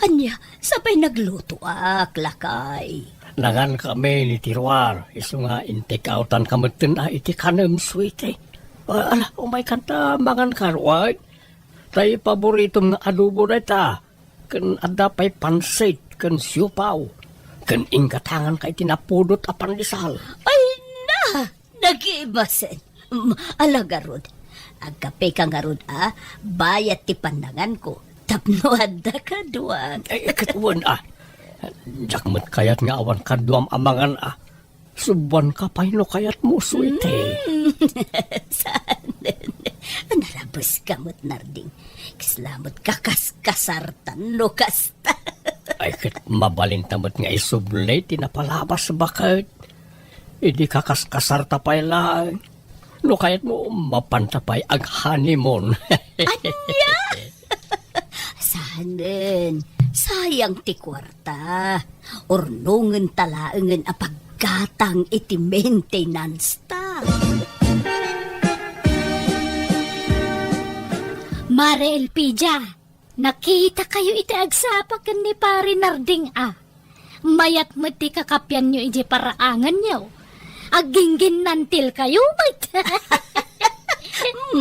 ania, sapay naglutoak, lakay. Nangan kami ni Tiruar, isu nga in-take outan ka metten a iti kanem, sweetie. Ah, ala, umay kanta, mangan ka, Ruay. Tay paboritom nga adobo dayta. Ken adda pay pansit, ken siopaw. Ken inggatangan ka iti napudot a pandesal. Ay na! Nagimasen. Mm, ala garud. Agkape ka ngarud, a? Bayat ti pannanganko. Tapno adda kaduak. Ay, ket wen, a. Diak met kayat nga awan kaduam a mangan, a. Subuan ka pay no kayat mo, sweetie. Mm. Saan? Narabes ka met, Narding. Kasla met kakaskasartan no kasta. Ay, ket mabalinta met nga isubli ti napalabas baket. Idi kakaskasarta pay laeng. No kayat mo, mapanta pay ag-honeymoon. Ania? Sanen, sayang ti kuarta. Urnongen ta laengen a paggatang iti maintenance ta. Mare Elpidia, nakita kayo iti agsapa ken ni Pare Narding a. Mayat met ti kakapianyo idiay paraanganyo. Aggingginnantil kayo met.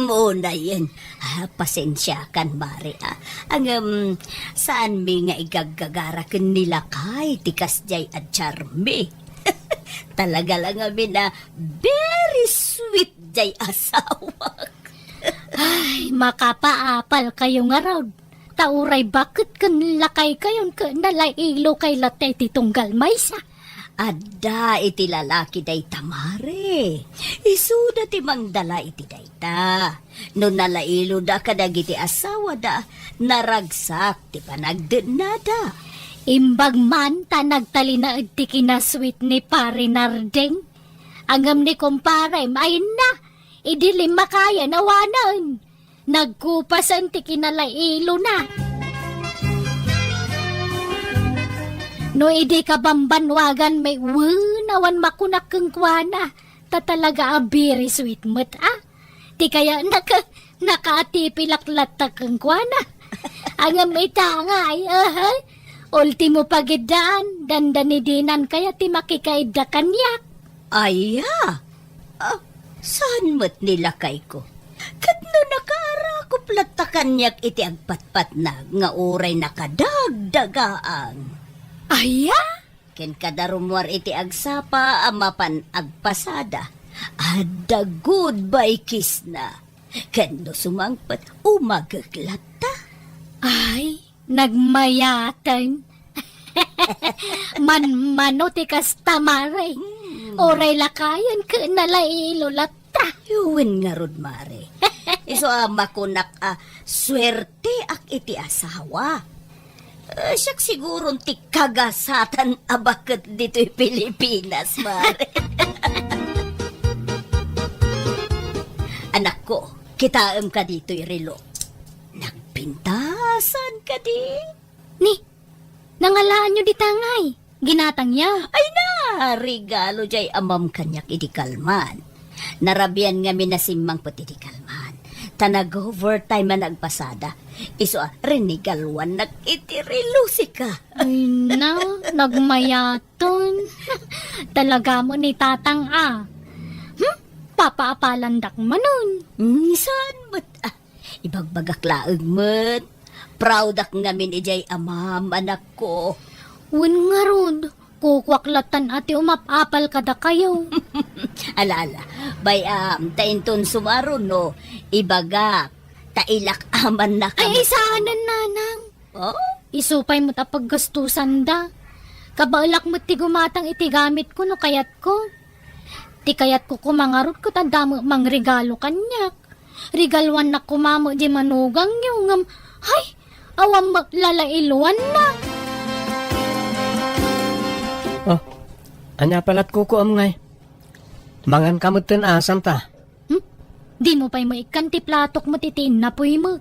Unayen. Ah, pasensiakan, Mare, a. Ngem, saanmi nga igaggagara ken ni lakay ti kasdiay a charmi. Talaga la ngamin a very sweet diay asawak. Ay, makapaapal kayo ngarud. Ta uray baket ken lakay kayon ket nalailo kay latta iti tunggal maysa. Adda iti lalaki dayta, Mare. Isuda ti mangdala iti dayta. No nalailoda kadagiti asawada, naragsak ti panagdennada. Imbag man ta nagtalinaed ti kinasweet ni Pare Narding. Ngem ni kumparem, ay na, idi limmakayan awanen. Nagkupasen ti kinalailona. No idi kabambanwagan met wen awan makunak kenkuana, ta talaga a very sweet met a. Ti kayatna ket nakaatipilak latta kenkuana. Ngem ita ngay, aha, ultimo pagiddaan, dandani dinan kayat ti makikaidda kaniak. Aya? Ah, saan met ni lakayko? Ket no nakaarakop latta kaniak iti agpatpatnag nga uray nakadagdagaang. Aya? Ken kada rummuar iti agsapa a mapan agpasada, adda goodbye kiss na. Ken no sumangpet, umagek latta. Ay, nagmayaten. Manmano ti kasta, Mare. Hmm. Uray lakayen ket nalailo latta. Wen ngarud, Mare. Isu a makunak a suerteak iti asawa. Eh, siak siguron ti kagasatan a baket ditoy Pilipinas, Mare. Anakko, kitaem ka ditoy relo. Nagpintasan kadi? Ni, nangalaanyo dita ngay? Ginatangya? Ay na, regalo jay amam kaniak idi kalman. Narabian ngamin a simmangpet idi kalman. Ta nag-overtime a nagpasada. Isu a, rinigaluannak iti relo sika. Ay na, nagmayaten. Talaga mo ni tatang a. Hmm? Papaapalandak manen. Hmm, saan met? Ah, Ibagbagak laeng met. Proudak ngamin idiay amam, anakko. Wen ngarud, kukuak lattan a ti umap-apal kadakayo. Ala, ala. Bay-am, ta inton sumaruno, ibagak, ta ilak-amannak. Ay, met. Ay, saanen, nanang. Oh? Isu pay met a paggastusanda. Kabaelak met ti gumatang iti gamitko no kayatko. Ti kayatko koma ngarud ket adda met mangregalo kaniak. Regaluannak koma met di manugangyo ngem, hay, awan met lalailuanna. Oh, ania pay latkuko, amay? Mangan ka metten a, santa? Hmm? Dimo pay maikkan ti platok met iti innapoy met.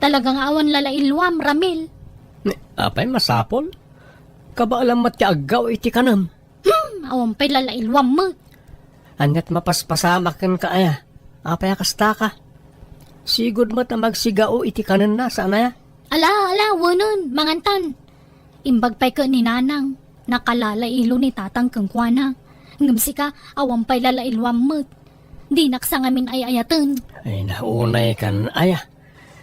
Talaga nga awan lalailluam, Ramil. Ni, apay masapul? Kabaelam met ti aggaw iti kanem. Hmm, awan pay lalailluam met. Aniat mapaspasamak kenka aya? Apay a kastaka? Sigud met a magsigao iti kanenna, saan aya? Ala, ala, wenen, mangantan. Imbag pay ken ni Nanang, nakalalailo ni Tatang kenkuana. Ngem sika, awan pay lalailluam met. Dinak sangamin ay-ayaten. Ay, naunay kan aya.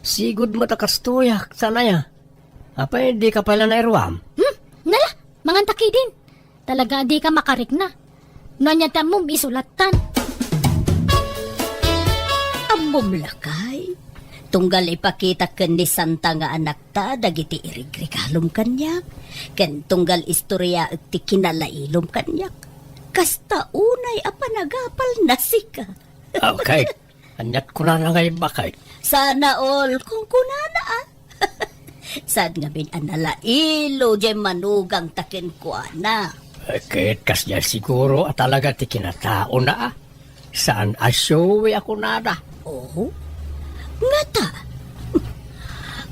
Sigud met a kastoyak, saan aya? Apay, dika pay la nairuam? Hmm? Nala, manganta ketdin. Talaga a dika makarikna. No ania ti ammom, isu lattan. Ammom lakay, tunggal ipakitak ken ni Santa nga anakta dagiti irigregalom kaniak, ken tunggal istoriaek ti kinalailom kaniak, kasta unay a panagapalna sika. Okay. Aniat kunana nga imbag? Sana all, kunkunana, a. Saan ngamin a nalailo diay manugangta kenkuana? Eh, ket kasdiay siguro a talaga ti kinataona, a. Saan a showy a kunada. Oh? Ngata?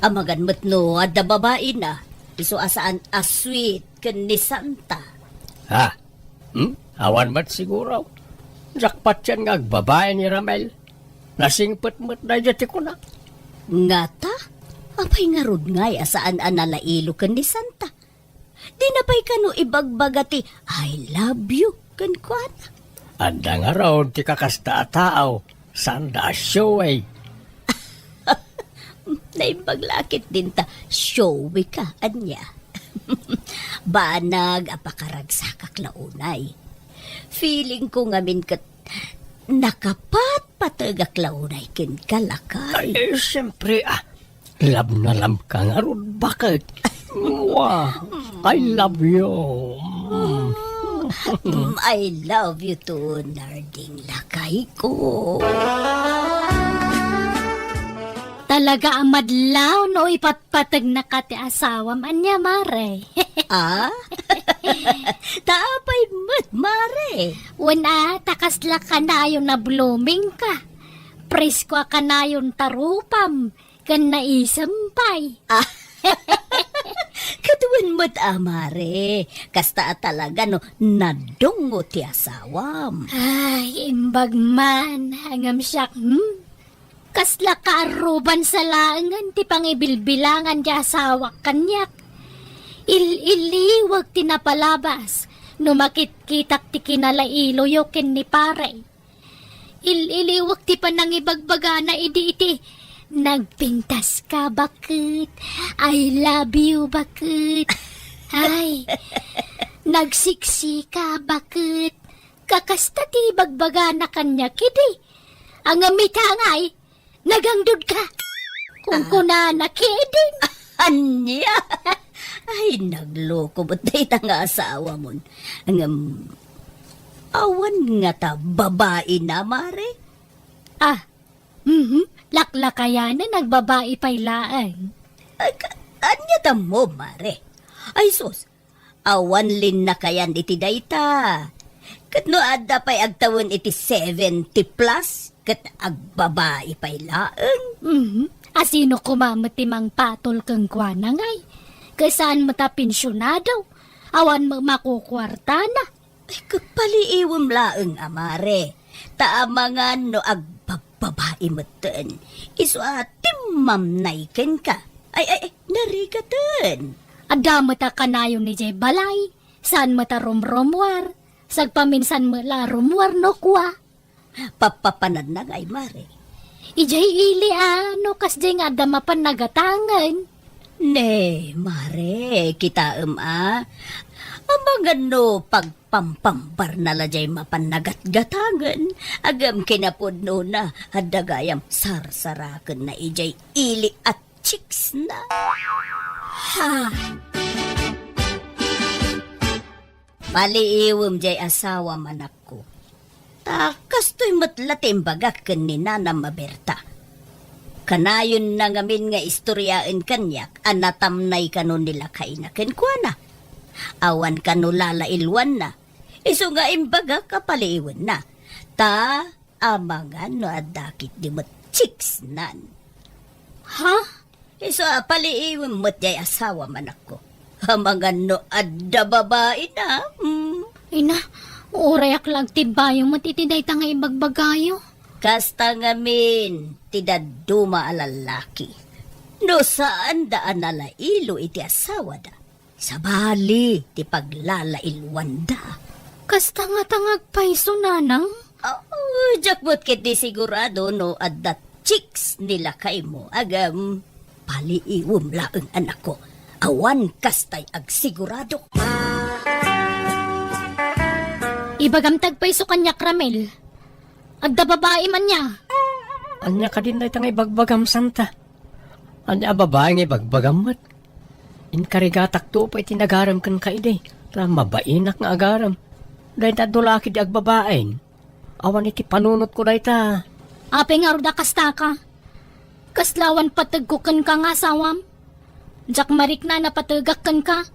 Amangan met no adda babaina, isu a saan a sweet ken ni Santa. Ha? Hmm? Awan met siguro. Diak patien nga agbabai ni Ramel. Nasingpet met daydiay ti kuna. Ngata? Apay ngarud ngay a saan a nalailo ken ni Santa? Dina pay kano ibagbaga ti "I love you" kenkuana? Adda ngarud ti kakasta a tao, saan da a showy. Naimbag la ketdin ta showy ka, ania? Banag a pakaragsakak la unay. Feeling ko ngamin ket nakapatpategak la unay kenka, lakay. Ay, eh, siyempre, a. Love na love ka ngarud, baket? Mwah! I love you. Mm. Mm, I love you too, Narding, lakay ko. Talaga a madlaw no ipatpategnaka ti asawam. Ania, mare? Ah? Ta apay met, mare? Wen a, ta kasla kanayon a blooming ka. Presko a kanayon ta rupam, ken naisem pay. Ah. Ket wen met a, mare. Kasta a talaga no nadungo ti asawam. Ay, imbag man. Ngem siak, hmm? Kasla kaarruban sa laengen ti pangibilbilangan ti asawak kaniak. Il-iliwek ti napalabas no makitkitak ti kinalailoyo ken ni pare. Il-iliwek ti panangibagbagana idi iti, "Nagpintas ka, baket. I love you, baket. Ay, nagsiksi ka, baket." Kakasta ti ibagbagana kaniak idi. Ngem ita ngay, "Nagangdud ka," kunkunana ketdin. Ania? Ay, nagloko met dayta nga asawamon. Ngem, awan ngata babaina, mare? Ah, mhm. Laklakayanen, agbabai pay laeng. Ay, ka-, ania tammo, mare? Ay, sus, awan linnakayan iti dayta. Ket no adda pay agtawen iti seventy plus, ket agbabai pay laeng. Mhm. A sino koma met ti mangpatol kenkuana ngay? Ket saan met a pensionado, awan met makukuartana. Ay, ket paliiwem laeng a, mare. Ta amangan no agbabbabai metten. Isu a timmamnay kenka. Ay, ay, ay, narigaten. Adda met a kanayon idiay balay. Saan met a rumrumuar. Sagpaminsan met la a rumuar no kua. Pappapananna ngay, mare. Idiay ili a, no kasdiay nga adda mapan nagatangen. Ne, mare, kitaem a. Amangan no pagpampambarna la diay mapan nagatgatangen. Ngem kinapudnona, adda gayam sarsarakenna idiay ili a chicksna. Ha! Paliiwem diay asawam, anakko. Ta kastoy met la ti imbagak ken ni nanam a Berta. Kanayonna ngamin nga istoriaen kaniak a natamnay kano ni lakayna kenkuana. Awan kano lalailluanna. Isu nga imbagak a paliiwenna. Ta Amangan no adda ketdi met chicks nan. Ha? Isu a paliiwem met jay asawam, anakko. Amangan no adda babaina. Hmm. Ina, urayak la agtibbayo met iti dayta nga ibagbagayo. Kasta ngamin ti dadduma a lallaki. No saanda a nalailo iti asawada, sabali ti paglalailwanda. Kasta ngata nga agpayso, nanang? Oh, diak met ketdi sigurado no adda chicks ni lakaymo, agam. Paliiwem laeng, anakko. Awan kastay agsigurado. Ibagam ti agpayso kaniak, Ramil. Adda babaim ania? Ania kadin dayta nga ibagbagam, Santa? Ania a babai nga ibagbagam met? Inkarigatakto pay iti nagarem kenka idi, ta mabainak nga agarem. Dayta adu la ketdi agbabain. Awan iti panunotko dayta. Apay ngarud a kastaka? Kasla awan pategko kenka nga asawam? Diak mariknaan a pategak kenka.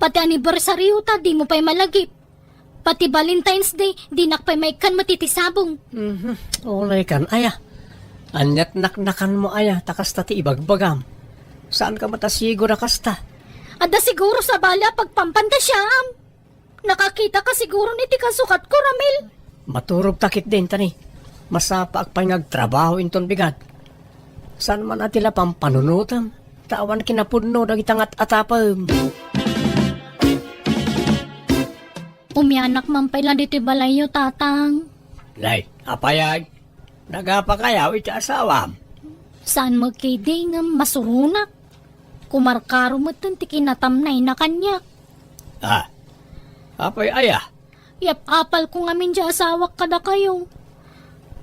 Pati annibersaryo ta dimo pay malagip. Pati Valentine's Day, dinak pay maikkan met iti sabong. Mhm. Ulaykan, aya. Ania't naknakanmo, aya, ta kasta ti ibagbagam. Saanka met a siguro a kasta? Adda siguro sabali a pagpampantasiaam. Nakakitaka siguro iti kasukatko, Ramil. Maturogta ketdin, tani. Masapaak pay nga agtrabaho inton bigat. Saan man a ti la pampanunotem, ta awan kinapudno dagita nga at-atapem. Umianak man pay la ditoy balayyo, Tatang. Nay, apay ay? Nagapakayaw iti asawam? Saan met ketdi ngem masuronak. Kumarkaro metten ti kinatamnayna kaniak. Ah, apay aya? Yap-apalko ngamin ti asawak kadakayo.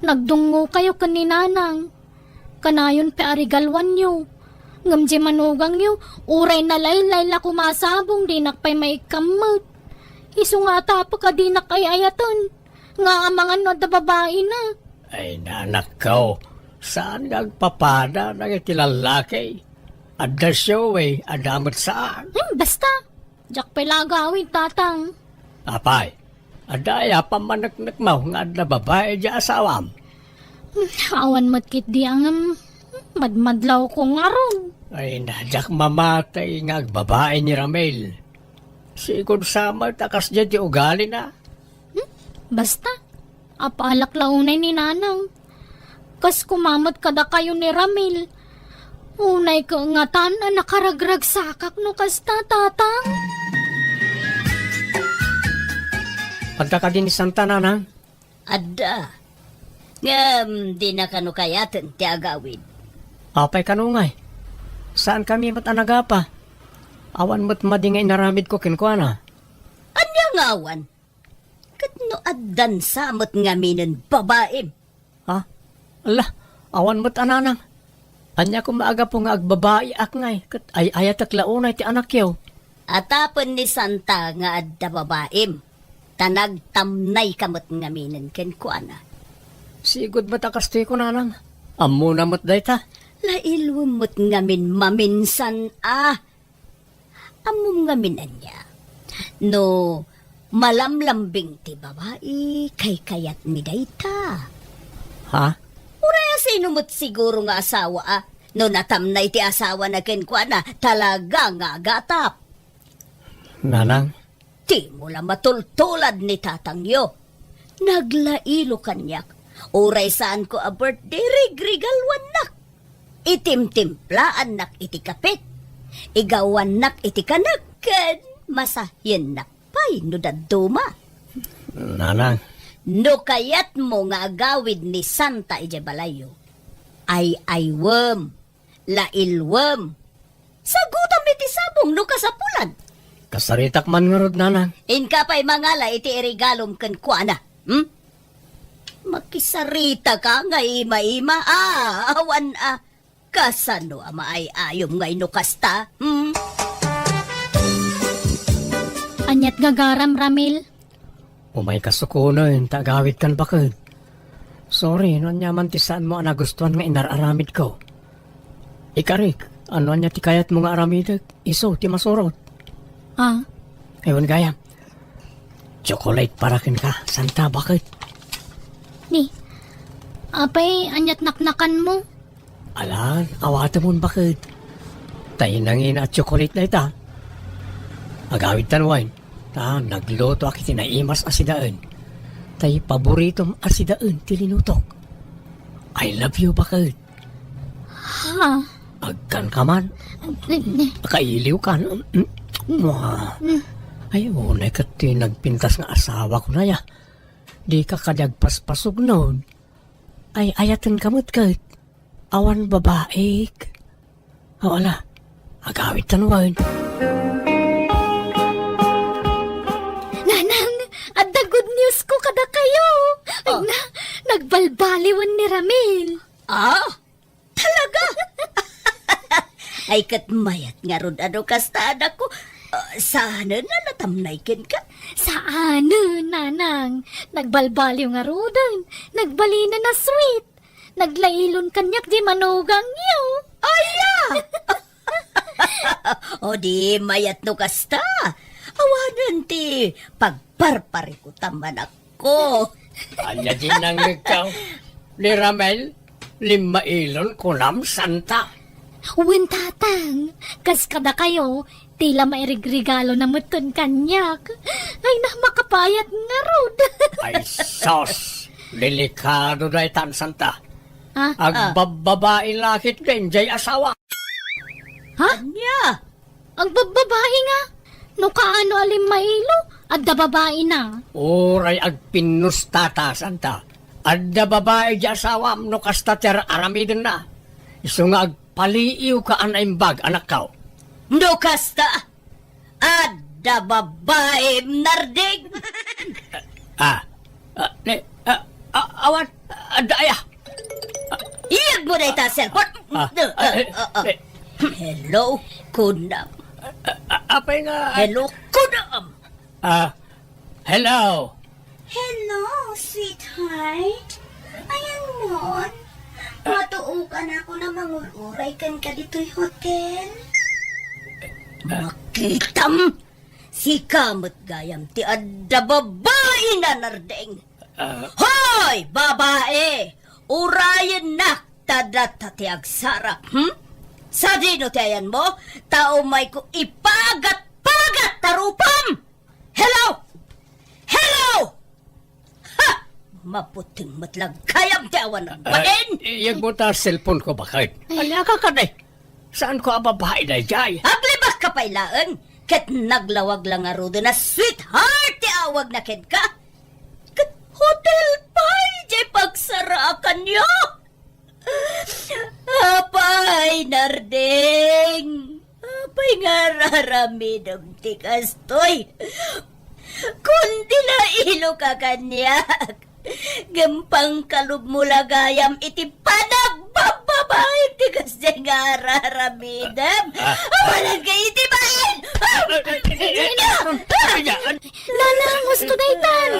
Nagdungngokayo ken ni Nanang. Kanayon pay a regaluanyo. Ngem ti manugangyo, uray nalaylay la koma a sabong, dinak pay maikkan met. Isu nga atapek a dinak ay-ayaten, nga amangan no adda babaina. Ay, nanakko, saan nga agpapada dagiti lallaki? Adda siyo, eh, adda met saan. Hmm, basta. Diak pay la agawid, Tatang. Apay, adda aya pammaneknekmo nga adda babai diay asawam? Hmm, awan met ketdi a ngem, madmadlawko ngarud. Ay, na, diak mamati nga agbabai ni Ramil. Sigud sa met a kasdiay ti ugalina. Hmm? Basta, apalak la unay ni Nanang. Kas kumamet kadakayo ni Ramil. Unay ko ngatan a nakaragragsakak no kasta, Tatang. Adda kadi ni Santa, Nanang? Adda. Ngem, dina kano kayaten ti agawid. Apay kano ngay? Saan kami met a nagapa? Awan met madi nga inaramidko kenkuana. Ania nga awan? Ket no addan sa met ngaminen babaim? Ha? Ala, awan met a nanang. Ania koma a gapu nga agbabaiak ngay, ket ay-ayatek la unay ti anakyo? Atapen ni Santa nga adda babaim, ta nagtamnayka met ngaminen kenkuana. Sigud met a kastoy ko, nanang. Ammona met dayta. Lailwem met ngamin maminsan a. Ammom ngamin ania? No malamlambing ti babai, kaykayatmi dayta. Ha? Uray a sino met siguro nga asawa a, no natamnay ti asawana kenkuana, talaga nga agatap. Nanang? Dimo la matultulad ni tatangyo. Naglailo kaniak. Uray saanko a birthday, rigrigaluannak. Itimtimplaannak iti kape. Igawannak iti kanek ken masahiennak pay no dadduma. Nanang. No kayatmo nga agawid ni Santa idiay balayyo, ay-aywem, lailwem. Sagutam iti sabong no kasapulan. Kasaritak man ngarud, nanang. Inka pay mangala iti irigalom kenkuana. Hmm? Makisarita ka nga ima-ima. Ah, awan a. Kasano a maay-ayom ngay no kasta? Hmm? Aniat gagaram, Ramil? Umay kasukonen ta agawidkan baket. Sorry no ania man ti saanmo a nagustuan nga inar-aramidko. Ikarik, no ania ti kayatmo nga aramidek, isu ti masurot. Ah? Ewan gayam. Chocolate para kenka, Santa, baket. Ni, Apay, ania't naknakanmo? Alan, awatemon baket. Tay nangina a tsokolit dayta. Agawidtan wen, ta naglutoak iti naimas a sidaen. Tay paboritom a sidaen ti linutok. I love you, baket. Ha? Agkanka man. Kailiwkan. Mua. Ay, unay ket ti nagpintas nga asawak, unay a. Dika kadi agpaspasugnon. Ay, ayatenka met ket. Awan babaik. O, ala. Agawidtan wen. Nanang, adda good news ko kadakayo. Ay na, nagbalbaliwen ni Ramil. Ah? Talaga? Ay, ket mayat ngarud a no kasta, anakko. Ah, saanen a natamnay kenka? Saanen, nanang. Nagbalbaliw ngaruden. Nagbalinen a sweet. Naglailon kaniak di manugangyo. Aya! O di mayat no kasta. Awanen ti pagparparikutam, anakko. Ania ti nangngegkaw? Ni Ramel, limmailon kunam, santa? Wen, tatang, kas kadakayo, ti la mairigregalo na metten kaniak. Ay na, makapayat ngarud. Ay, sos! Delikado daytan, santa. Ah? Agbabbabai la ketdi jay asawa. Ha? Ania? Agbabbabai nga? No kaano a limmailo, adda babaina. Uray agpinnusta ta, santa. Adda babai di asawam no kasta ti ar-aramidenna. Isu nga agpaliiwka a naimbag, anakkaw. No kasta, adda babaim, Narding. Ah, ah, ne, ah, ah, awan, adda aya. Iyegmo dayta a cellphone. Ah, ah, eh, ah, ah. Eh. Hello, kunam. Ah, ah, apay nga. Hello, kunam. Ah, hello. Hello, sweetheart. Ayanmon, matuokan ako a mangul-uray kenka ditoy hotel. Makitam! Sika met gayam ti adda babaina, Narding. Ah. Hoy, babai! Urayennak ta data ti agsarap, hmm? Sadino ti ayanmo? Ta umayko ipagat-pagat ta rupam! Hello! Hello! Ha! Maputing met la gayam ti awan agbalin! Ah, iyegmo ta cellphone ko, baket. Ay. Ania ka kadi? Saanko a babai daydiay? Aglibakka pay laeng, ket naglawag la ngaruden a sweetheart ti awagna kenka. Ket hotel pay diay pagsaraakanyo. Apay, Narding? Apay nga ar-aramidem ti kastoy? Kundi nailoka kaniak, ngem pangkalubmo la gayam iti panagbabbabaik ti kasdiay nga ar-aramidem. Ah. Awanan kay iti bain! Ah! Ah, ah, ah, ah, ah, ah, ah, ah, Nanang, husto daytan.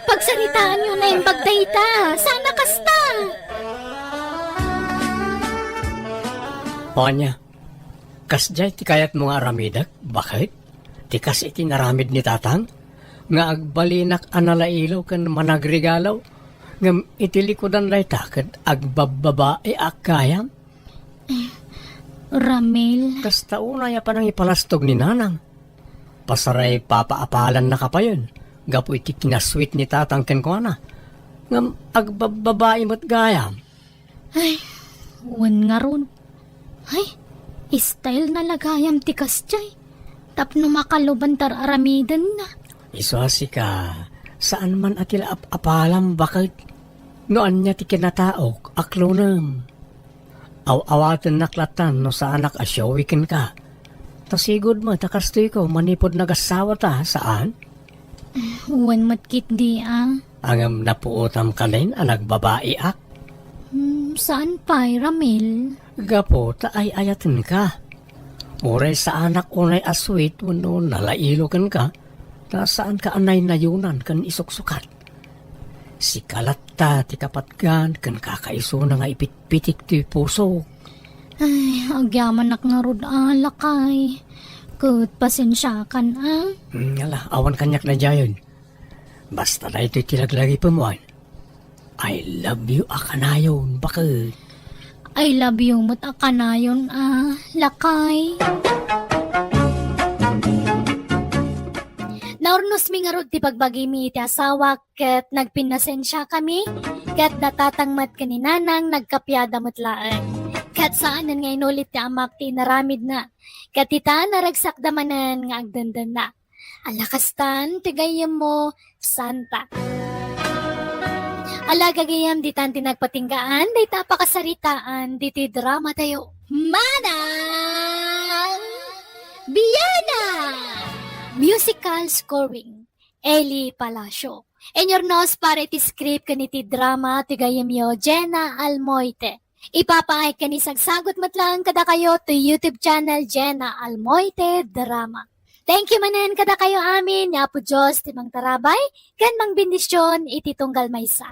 Pagsaritaanyo naimbag dayta. Saan a kasta? O ania, kasdiay ti kayatmo nga aramidek, baket? Ti kas iti naramid ni tatang? Nga agbalinak a nalailaw ken managregalo, ngem iti likudan dayta ket agbabbabai a gayam? Ramil. Kasta unay a panangipalastog ni Nanang. Pasaray papaapalannaka payen gapu iti kinasweet ni Tatang kenkuana. Ngem agbabbabai met gayam. Ay, wen ngarud. Ay, style na la gayam ti kasdiay. Tapno makaluban ti ar-aramidenna. Isu a sika, saan man a ti la ap-apalam baket. No ania ti kinataok, aklonem. Aw-awatennak latan no saanak a showy kenka. Ta sigud met a kastoyko manipud nagasawa ta, saan? Wen met ketdi a. Ngem napuotam kanen a nagbabaiak? Hmm, saan pay, Ramil? Gapu ta ay-ayatenka. Uray saanak unay a sweet wenno nalailo kenka, ta saanka a naynayunan ken isuksukat. Sika latta ti kapatgan ken kakaisuna nga ipitpitik ti pusok. Ay, agyamanak ngarud a, lakay. Ket pasensiakan a. Hmm, ala, awan kaniak daydiayen. Basta daytoy ti laglagipem wen. I love you a kanayon, baket. I love you met a kanayon a lakay. Naurnosmi ngarud ti bagbagimi iti asawak ket nagpinnasensiakami, ket datatang met ken ni Nanang nagkapiada met laeng. Ket saanen nga inulit ti amak ti inaramidna. Ket ita, naragsakda manen nga agdendenna. Ala kastan ti gayyemmo, Santa. Ala gagayyem, ditan ti nagpatinggaan dayta a pakasaritaan ditoy dramatayo. Manang Biana! Musical scoring, Eli Palacio. Inyurnos para iti script ken iti drama ti gayyemyo, Jenna Almoite. Ipapaay ken isagsagut met laeng kadakayo ti YouTube channel Jenna Almoite Drama. Thank you manen kadakayo amin, ni Apo Dios ti mangtarabay ken mangbendision iti tunggal maysa.